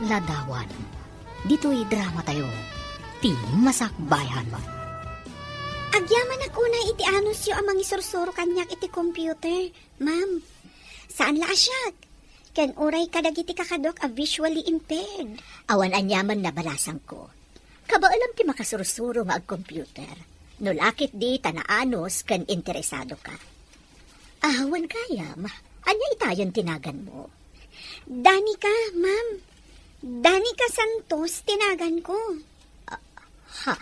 Ladawan, ditoy dramatayo, ti Masakbayan. Agyamanak unay iti anusyo a mangisursuro kaniak iti computer, ma'am. Saan la a siak, ken uray kadagiti kakaduak a visually impaired. Awan aniaman a balasangko. Kabaelam ti makasursuro nga agcomputer. No la ketdi ta naanus ken interesado ka. Awan gayam, ania itayen ti naganmo? Danica, ma'am. Danica Santos ti naganko. Ah, ha?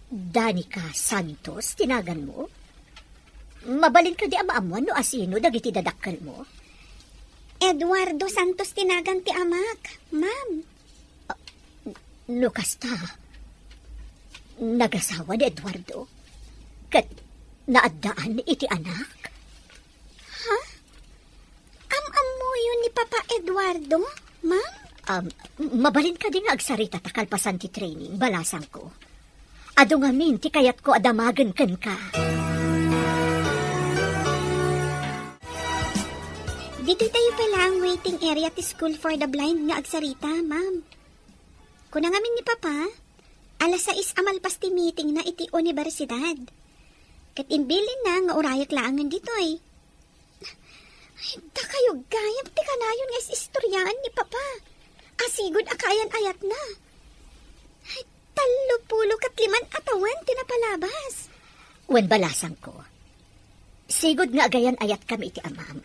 Danica Santos ti naganmo? Mabalin kadi a maammuan no asino dagiti dadakkelmo? Eduardo Santos ti nagan ti amak, ma'am. Ah, no kasta, nagasawa ni Eduardo? Ket naaddaan iti anak? Ha? Am-ammoyo ni Papa Eduardo, ma'am? Um, mabalin kadi nga agsaritata kalpasan ti training, balasangko? Adu ngamin ti kayatko a damagen kenka. Ditoy tayo pay laeng waiting area ti School for the Blind nga agsarita, ma'am. Kuna ngamin ni Papa, alas sais a malpas ti meetingna iti universidad. Ket imbilinna nga urayek laengen ditoy. Ay, dakayo gayam ti kanayon nga is-istoriaan ni Papa. Asigud a kaayan-ayatna. Ay, tallo pulo ket liman a tawen ti napalabas. Wen, balasangko, sigud nga agayan-ayatkami iti amam.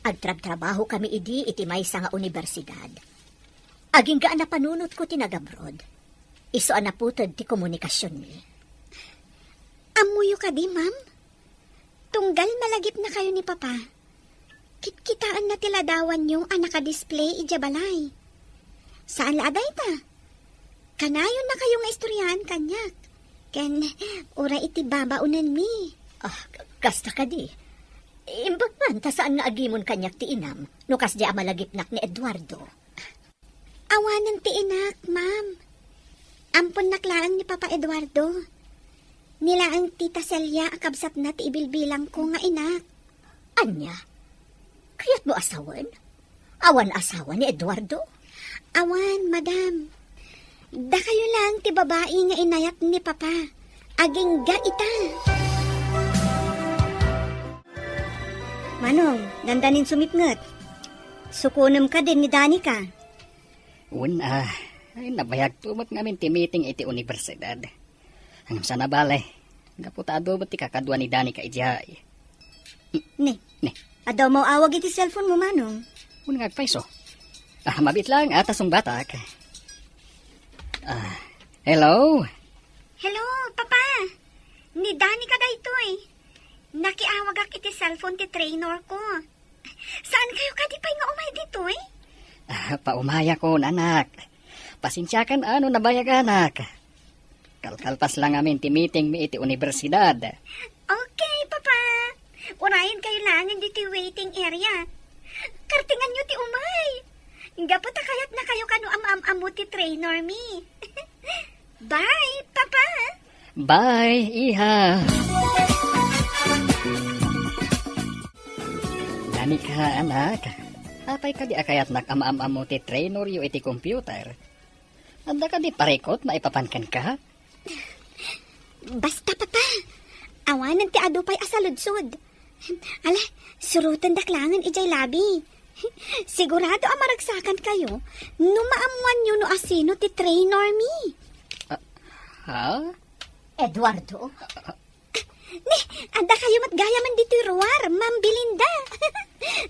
Agtrabtrabahokami idi iti maysa nga universidad. Agingga a napanunotko ti nagabroad. Isu a naputed ti komunikasionmi. Ammoyo kadi, ma'am? Tunggal malagipnakayo ni Papa, kitkitaenna ti ladawanyo a nakadisplay idiay balay. Saan la a dayta, kanayonnakayo nga istoriaan kaniak, ken uray iti babaonenmi. Ah, k-, kasta kadi. Imbag man ta saan nga agimon kaniak ti inam no kasdi a malagipnak ni Eduardo. Awanen ti inak, ma'am. Amponnak laeng ni Papa Eduardo. Ni laeng Tita Celia a kabsatna ti ibilbilangko nga inak. Ania? Kayatmo a sawen? Awan asawa ni Eduardo? Awan, madam. Dakayo laeng ti babai nga inayat ni Papa. Agingga ita. Manong, dandanin sumipnget. Sukonem kadin ni Danica. Wen a, ay, nabayagto met ngamin ti meeting iti universidad. Ngem saan a bale, gapu ta adu met ti kakadua ni Danica idiay. Ne, ne. Adda umaw-awag iti cellphone mo, Manong. Wen nga agpayso. Ah, mabiit laeng a ta sungbatak. Ah, hello? Hello, Papa. Ni Danica daytoy. Nakiawagak iti cellphone ti trainer ko. Saan kayo kadi pay nga umay ditoy? Ah, paumayakon, anak. Pasensiakan a no nabayaganak. Kalkalpas la ngamin ti meetingmi iti universidad. Okay, Papa. Urayen kayo laengen ditoy waiting area. Kartinganyo ti umay. Gapu ta kayatnakayo kano am-am-ammo ti trainermi. Bye, Papa. Bye, iha. Danica, anak. Apay kadi a kayatnak a maam-ammo ti traineryo iti computer? Adda kadi parikut maipapan kenka? Basta, Papa. Awanen ti adu pay a saludsod. Ala, surotendak laengen idiay labi. Sigurado a maragsakan kayo no maammuanyo no asino ti trainermi. Ah, ha? Eduardo? Ni, adda kayo met gayamen ditoy ruar, Ma'am Belinda.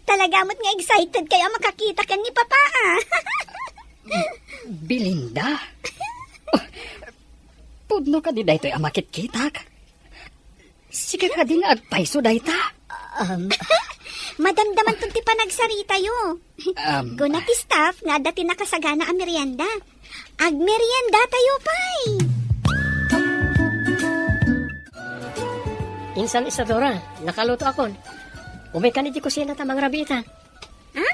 Talaga met nga excited kayo a makakita ken ni Papa, ah. Belinda? Pudno kadi daytoy a makitkitak? Sika kadi nga agpayso dayta? Um, madamdamanton ti panagsaritayo. Um, kuna ti staff nga adda ti nakasagana a merienda. Agmerienda tayo pay! Insan Isadora, nakaluto akon. Umaykan iti kusina ta mangrabii ita. Ha?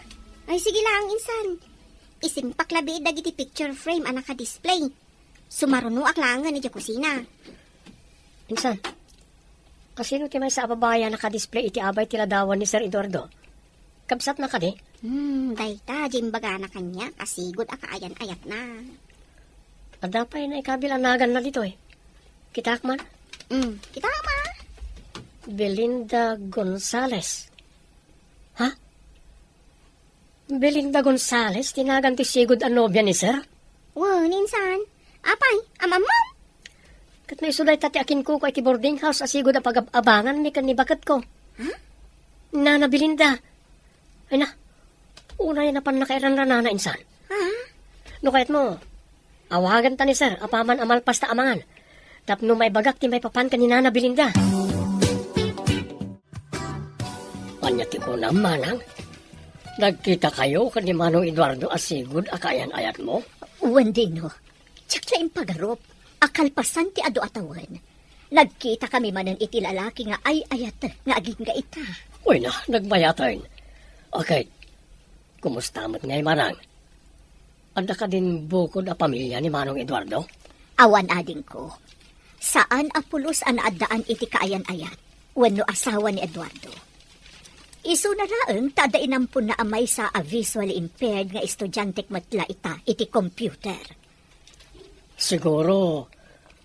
Ay, sige laeng, insan. Isimpak labi dagiti picture frame a naka-display. Sumarunoak laengen iti kusina. Insan, kasino ti maysa a babai a naka-display iti abay ti ladawan ni Sir Eduardo? Kabsatna kadi? Hmm, dayta, di imbagana kaniak a sigud a kaayan-ayatna. Adda pay naikabil a naganna ditoy. Kitaak man. Hmm, kitaak man. Belinda Gonzales. Ha? Belinda Gonzales ti nagan ti sigud a nobia ni Sir? Wen, insan. Apay, ammo? Ket no isu dayta ti akinkuko iti boarding house a sigud a pagab-abanganmi ken ni baketko. Ha? Nana Belinda. Ay na, unay a napannakairanranana, insan. Ha? No kayatmo, awaganta ni Sir apaman a malpasta a mangan. Tapno maibagak ti maipapan ken ni Nana Belinda. Ania ti kunam, Manang? Nagkitakayo ken ni Manong Eduardo a sigud a kaayan-ayatmo? Wen, Dino. Diak la impagarup a kalpasan ti adu a tawen, nagkitakami manen iti lalaki nga ay-ayat nga agingga ita. Uy na, nagmayaten. Okay, kumusta met ngay, Manang? Adda kadin bukod a pamilia ni Manong Eduardo? Awan, adingko. Saan a pulos a naaddaan iti kaayan-ayat wenno asawa ni Eduardo. Isuna laeng ta adda inamponna a maysa a visually impaired nga estudiantek met la ita iti computer. Siguro,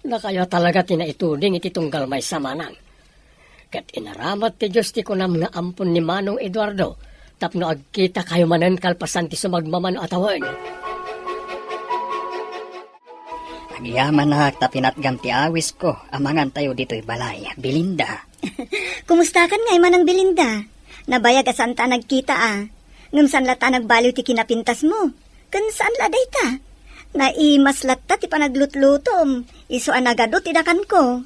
nakaya talaga ti naituding iti tunggal maysa, Manang. Ket inaramid ti Dios ti kunam nga ampon ni Manong Eduardo tapno agkitakayo manen kalpasan ti sumagmamano a tawen. Agyamanak ta pinatgam ti awisko a mangantayo ditoy balay, Belinda. Kumustakan ngay, Manang Belinda? Nabayag a saanta a nagkita a. Ngem saan latta a nagbaliw ti kinapintasmo. Ken saan la dayta? Naimas latta ti panaglutlutom. Isu a nagadu ti dakanko.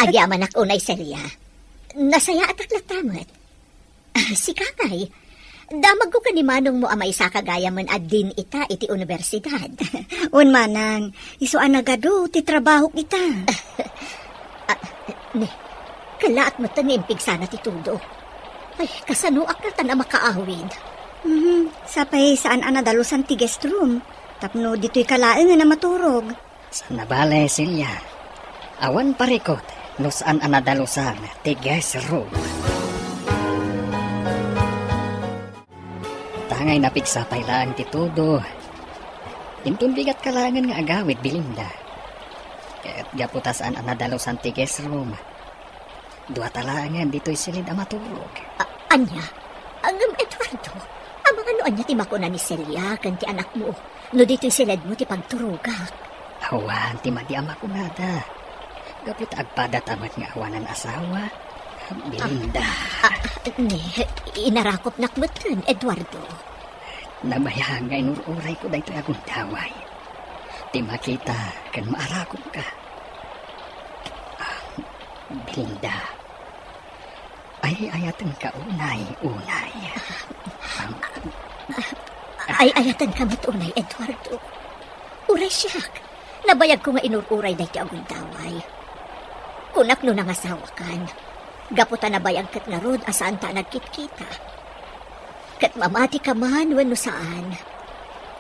Agyamanak unay, Celia. Nasayaatak latta met. Ah, sika ngay. Damagko ken ni manongmo a maysaka gayamen a dean ita iti universidad. Wen, Manang, isu a nagadu ti trabahok ita. Ah, ne, kalaat met nga impigsana ti tudo. Ay, kasanoak latta a makaawid? Mhm, sapay saan a nadalusan ti guest room. Tapno ditoyka laengen a maturog. Saan a bale, Celia. Awan parikut no saan a nadalusan ti guest room. Tangay napigsa pay laeng ti tudo. Inton bigatka laengen nga agawid, Belinda. Ket gapu ta saan a nadalusan ti guest room, duata laengen ditoy siled a maturog. A-, ania? Ngem, Eduardo, amangan no ania ti makuna ni Celia ken ti anakmo no ditoy siledmo ti pagturogak? Awan ti madi a makunada. Gapu ta agpadata met nga awanan asawa, Belinda. Ah, ah, ne, inarakupnak metten, Eduardo. Nabayag nga inur-urayko daytoy a gundaway. Ti makita ken maarakupka. Ah, Belinda, ay-ayatenka unay, unay. Ay-ayatenka met unay, Eduardo. Uray siak, nabayagko nga inur-uray daytoy a gundaway. Kunak no nangasawakan, gapu ta nabayag ket ngarud a saanta a nagkitkita. Ket mamatika man wenno saan,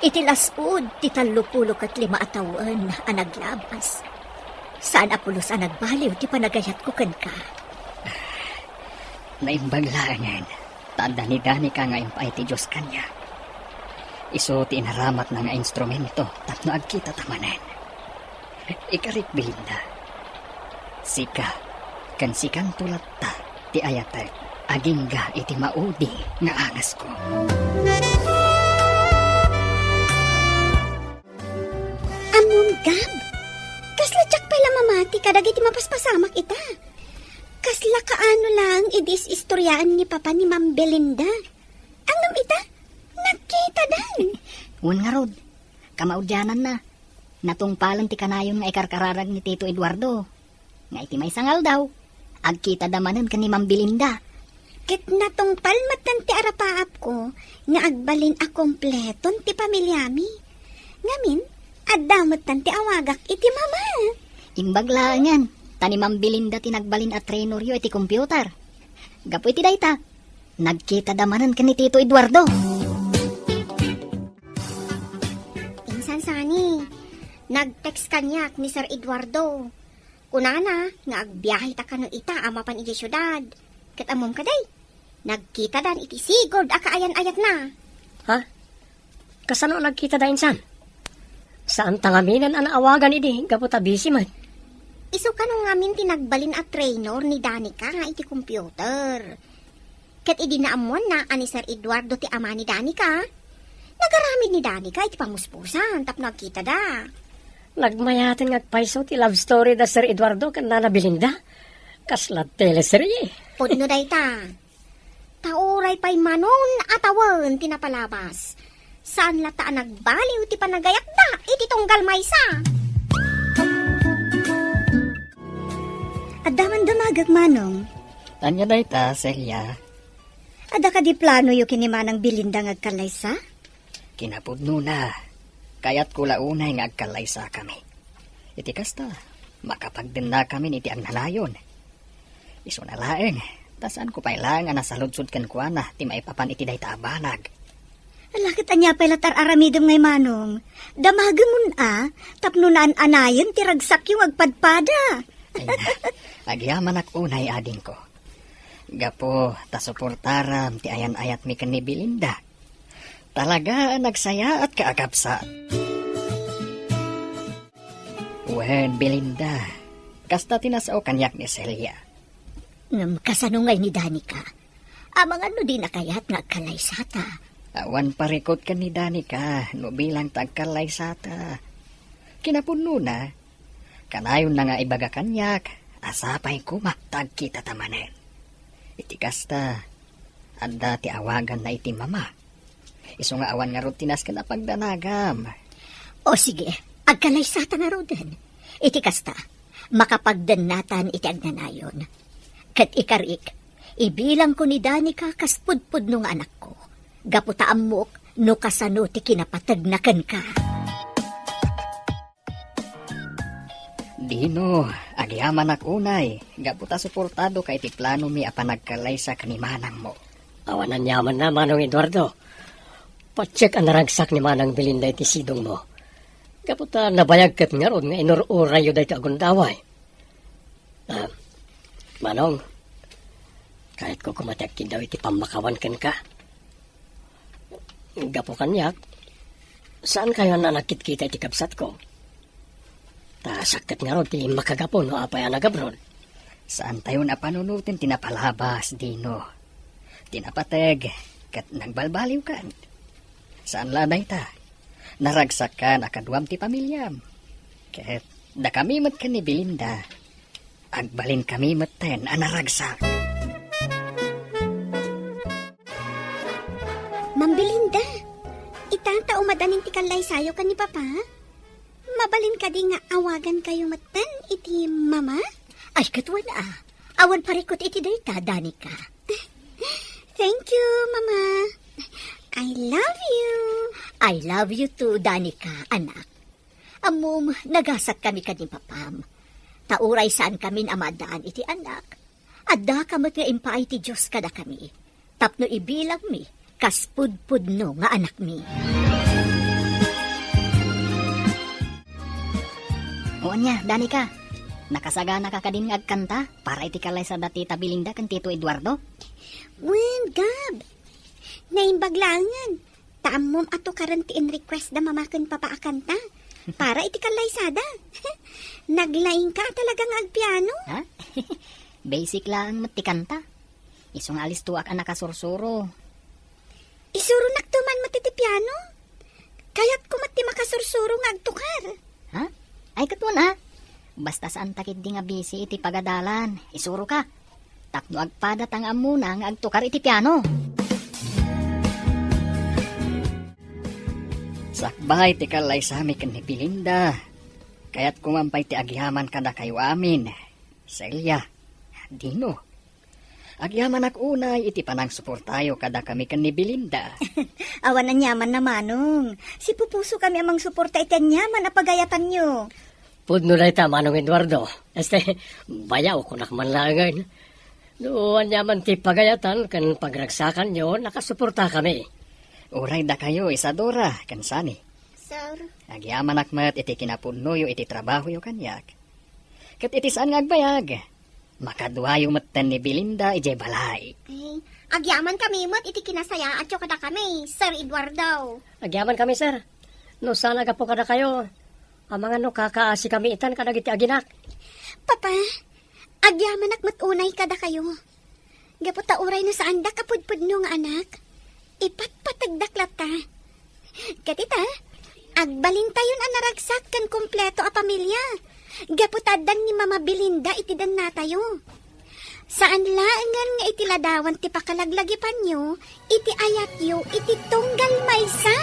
iti las-ud ti tallopulo ket lima a tawen a naglabas, saan a pulos a nagbaliw ti panagayatko kenka. Naimbag laengen ta adda ni Danica nga impaay ti Dios kaniak. Isu ti inaramatna nga instrumento tapno agkitata manen. Ikarik, Belinda. Sika, ken sikanto latta ti ayatek agingga iti maudi nga angasko. Ammom, Gab, kasla diak pay la mamati kadagiti mapaspasamak ita. Kasla kaano laeng idi is-istoriaan ni Papa ni Ma'am Belinda. Ngem ita, nagkitadan. Wen ngarud, kamaudiananna, natungpalen ti kanayon nga ikarkararag ni Tito Eduardo nga iti maysa nga aldaw, agkitada manen ken ni Ma'am Belinda. Ket natungpal metten ti arapaapko nga agbalin a kompleton ti pamiliami. Ngamin, adda metten ti awagak iti mama. Imbag laengen, ta ni Ma'am Belinda ti nagbalin a traineryo iti computer. Gapu iti dayta, Nagkitada manen ken ni Tito Eduardo. Insan sani, nag-text kaniak ni Sir Eduardo. Kunana nga agbiahe ta kano ita a mapan idiay siudad. Ket ammom kadi, nagkitadan iti sigud a kaayan-ayatna. Ha? Kasano a nagkitada insan? Saan ta ngamin a naawagan idi gapu ta busy met. Isu kano ngamin ti nagbalin a trainer ni Danica iti computer. Ket idi naammoanna a ni Sir Eduardo ti ama ni Danica, nagaramid ni Danica iti pamuspusan tapno agkitada. Nagmayaten nga agpayso ti love story da Sir Eduardo ken Nana Belinda. Kasla teleserye. Pudno dayta. Ta uray pay Manong a tawen ti napalabas, saan latta a nagbaliw ti panagayatda iti tunggal maysa. Adda man damagek, Manong. Ania dayta, Celia? Adda kadi planoyo ken ni Manang Belinda nga agkallaysa? Kinapudnona, kayatko la unay nga agkallaysakami. Iti kasta, makapagdennakamin iti agnanayon. Isuna laeng, ta saanko pay laeng a nasaludsod kenkuana ti maipapan iti dayta a banag. Ala, ket ania pay la ti ar-aramidem ngay, Manong? Damagemon a, tapno naan-anayen ti ragsakyo nga agpadpada. Ay na, agyamanak unay, adingko. Gapu ta suportaram ti ayan-ayatmi ken ni Belinda. Talaga a nagsayaatka a kabsat. Wen, Belinda, kasta ti nasao kaniak ni Celia. Ngem kasano ngay ni Danica? Amangan no dina kayat nga agkallaysata. Awan parikut ken ni Danica no bilang ta agkallaysata. Kinapudnona, kanayonna nga ibaga kaniak a sapay koma ta agkitata manen. Iti kasta, adda ti awaganna iti mama. Isu nga awan ngarud ti nasken a pagdanagam. O sige, agkallaysata ngaruden. Iti kasta, makapagdennatan iti agnanayon. Ket ikarik, ibilangko ni Danica kas pudpudno nga anakko, gapu ta ammok no kasano ti kinapategna kenka. Dino, agyamanak unay, gapu ta suportadoka iti planomi a panagkallaysa ken ni manangmo. Awan aniamanna, Manong Eduardo. Patiek a naragsak ni Manang Belinda iti sidongmo. Gapu ta nabayag ket ngarud nga inur-urayyo daytoy a gundaway. Ah, Manong, kayatko koma ti agkiddaw iti pammakawan kenka. Gapu kaniak, saankayon a nagkitkita iti kabsatko. Ta sakket ngarud ti makagapu no apay a nagabroad. Saantayon a panunoten ti napalabas, Dino. Ti napateg, ket nagbalbaliwkan. Saan la dayta. Naragsakkan a kaduam ti pamiliam. Ket dakami met ken ni Belinda. Agbalinkami metten a naragsak. Ma'am Belinda, ita ta umadanin ti kallaysayo ken ni Papa? Mabalin kadi nga awagankayo metten iti Mama? Ay, ket wen a. Awan parikut iti dayta, Danica. Thank you, Mama. I love you. I love you too, Danica, anak. Ammom, nagasakkami ken ni Papam. Ta uray saankamin a maaddaan iti anak, addaka met nga impaay ti Dios kadakami, tapno ibilangmi kas pudpudno nga anakmi. O ania, Danica, nakasaganaka kadin nga agkanta para iti kallaysa da Tita Belinda ken Tito Eduardo? Wen, Gab. Naimbag laengen. Ta ammom a tukaren ti in-request da Mama ken Papa a kanta para iti kallaysada. Naglaingka a talaga nga agpiano. Ha? Basic laeng met ti kanta. Isu nga alistoak a nakasursuro. Isuronakto man met iti piano. Kayatko met ti makasursuro nga agtukar. Ha? Ay, ket wen a. Basta saanta ketdi nga busy iti pagadalan, isuroka. Tapno agpadata nga ammona nga agtukar iti piano. Sakbay ti kallaysami ken ni Belinda, kayatko man pay ti agyaman kadakayo amin, Celia, Dino. Agyamanak unay iti panangsuportayo kadakami ken ni Belinda. Awan aniamanna, Manong. Sipupusokami a mangsuporta iti aniaman a pagayatanyo. Pudno dayta, Manong Eduardo. Este, bayaw, kunak man laengen. No aniaman ti pagayatan ken pagragsakanyo, nakasuportakami. Uray dakayo, Isadora ken Sunny. Sir. Agyamanak met iti kinapudnoyo iti trabahoyo kaniak. Ket iti saan nga agbayag, makaduayo metten ni Belinda idiay balay. Ay, agyamankami met iti kinasayaatyo kadakami, Sir Eduardo. Agyamankami, sir. No saan a gapu kadakayo, amangan no kakaasikami itan kadagiti aginak. Papa, agyamanak met unay kadakayo. Gapu ta uray no saandak a pudpudno nga anak, ipatpategdak latta. Ket ita, agbalintayon a naragsak ken kompleto a pamilya. Gapu ta addan ni Mama Belinda iti dannatayo. Saan laengen nga iti ladawan ti pakalaglagipanyo iti ayatyo iti tunggal maysa.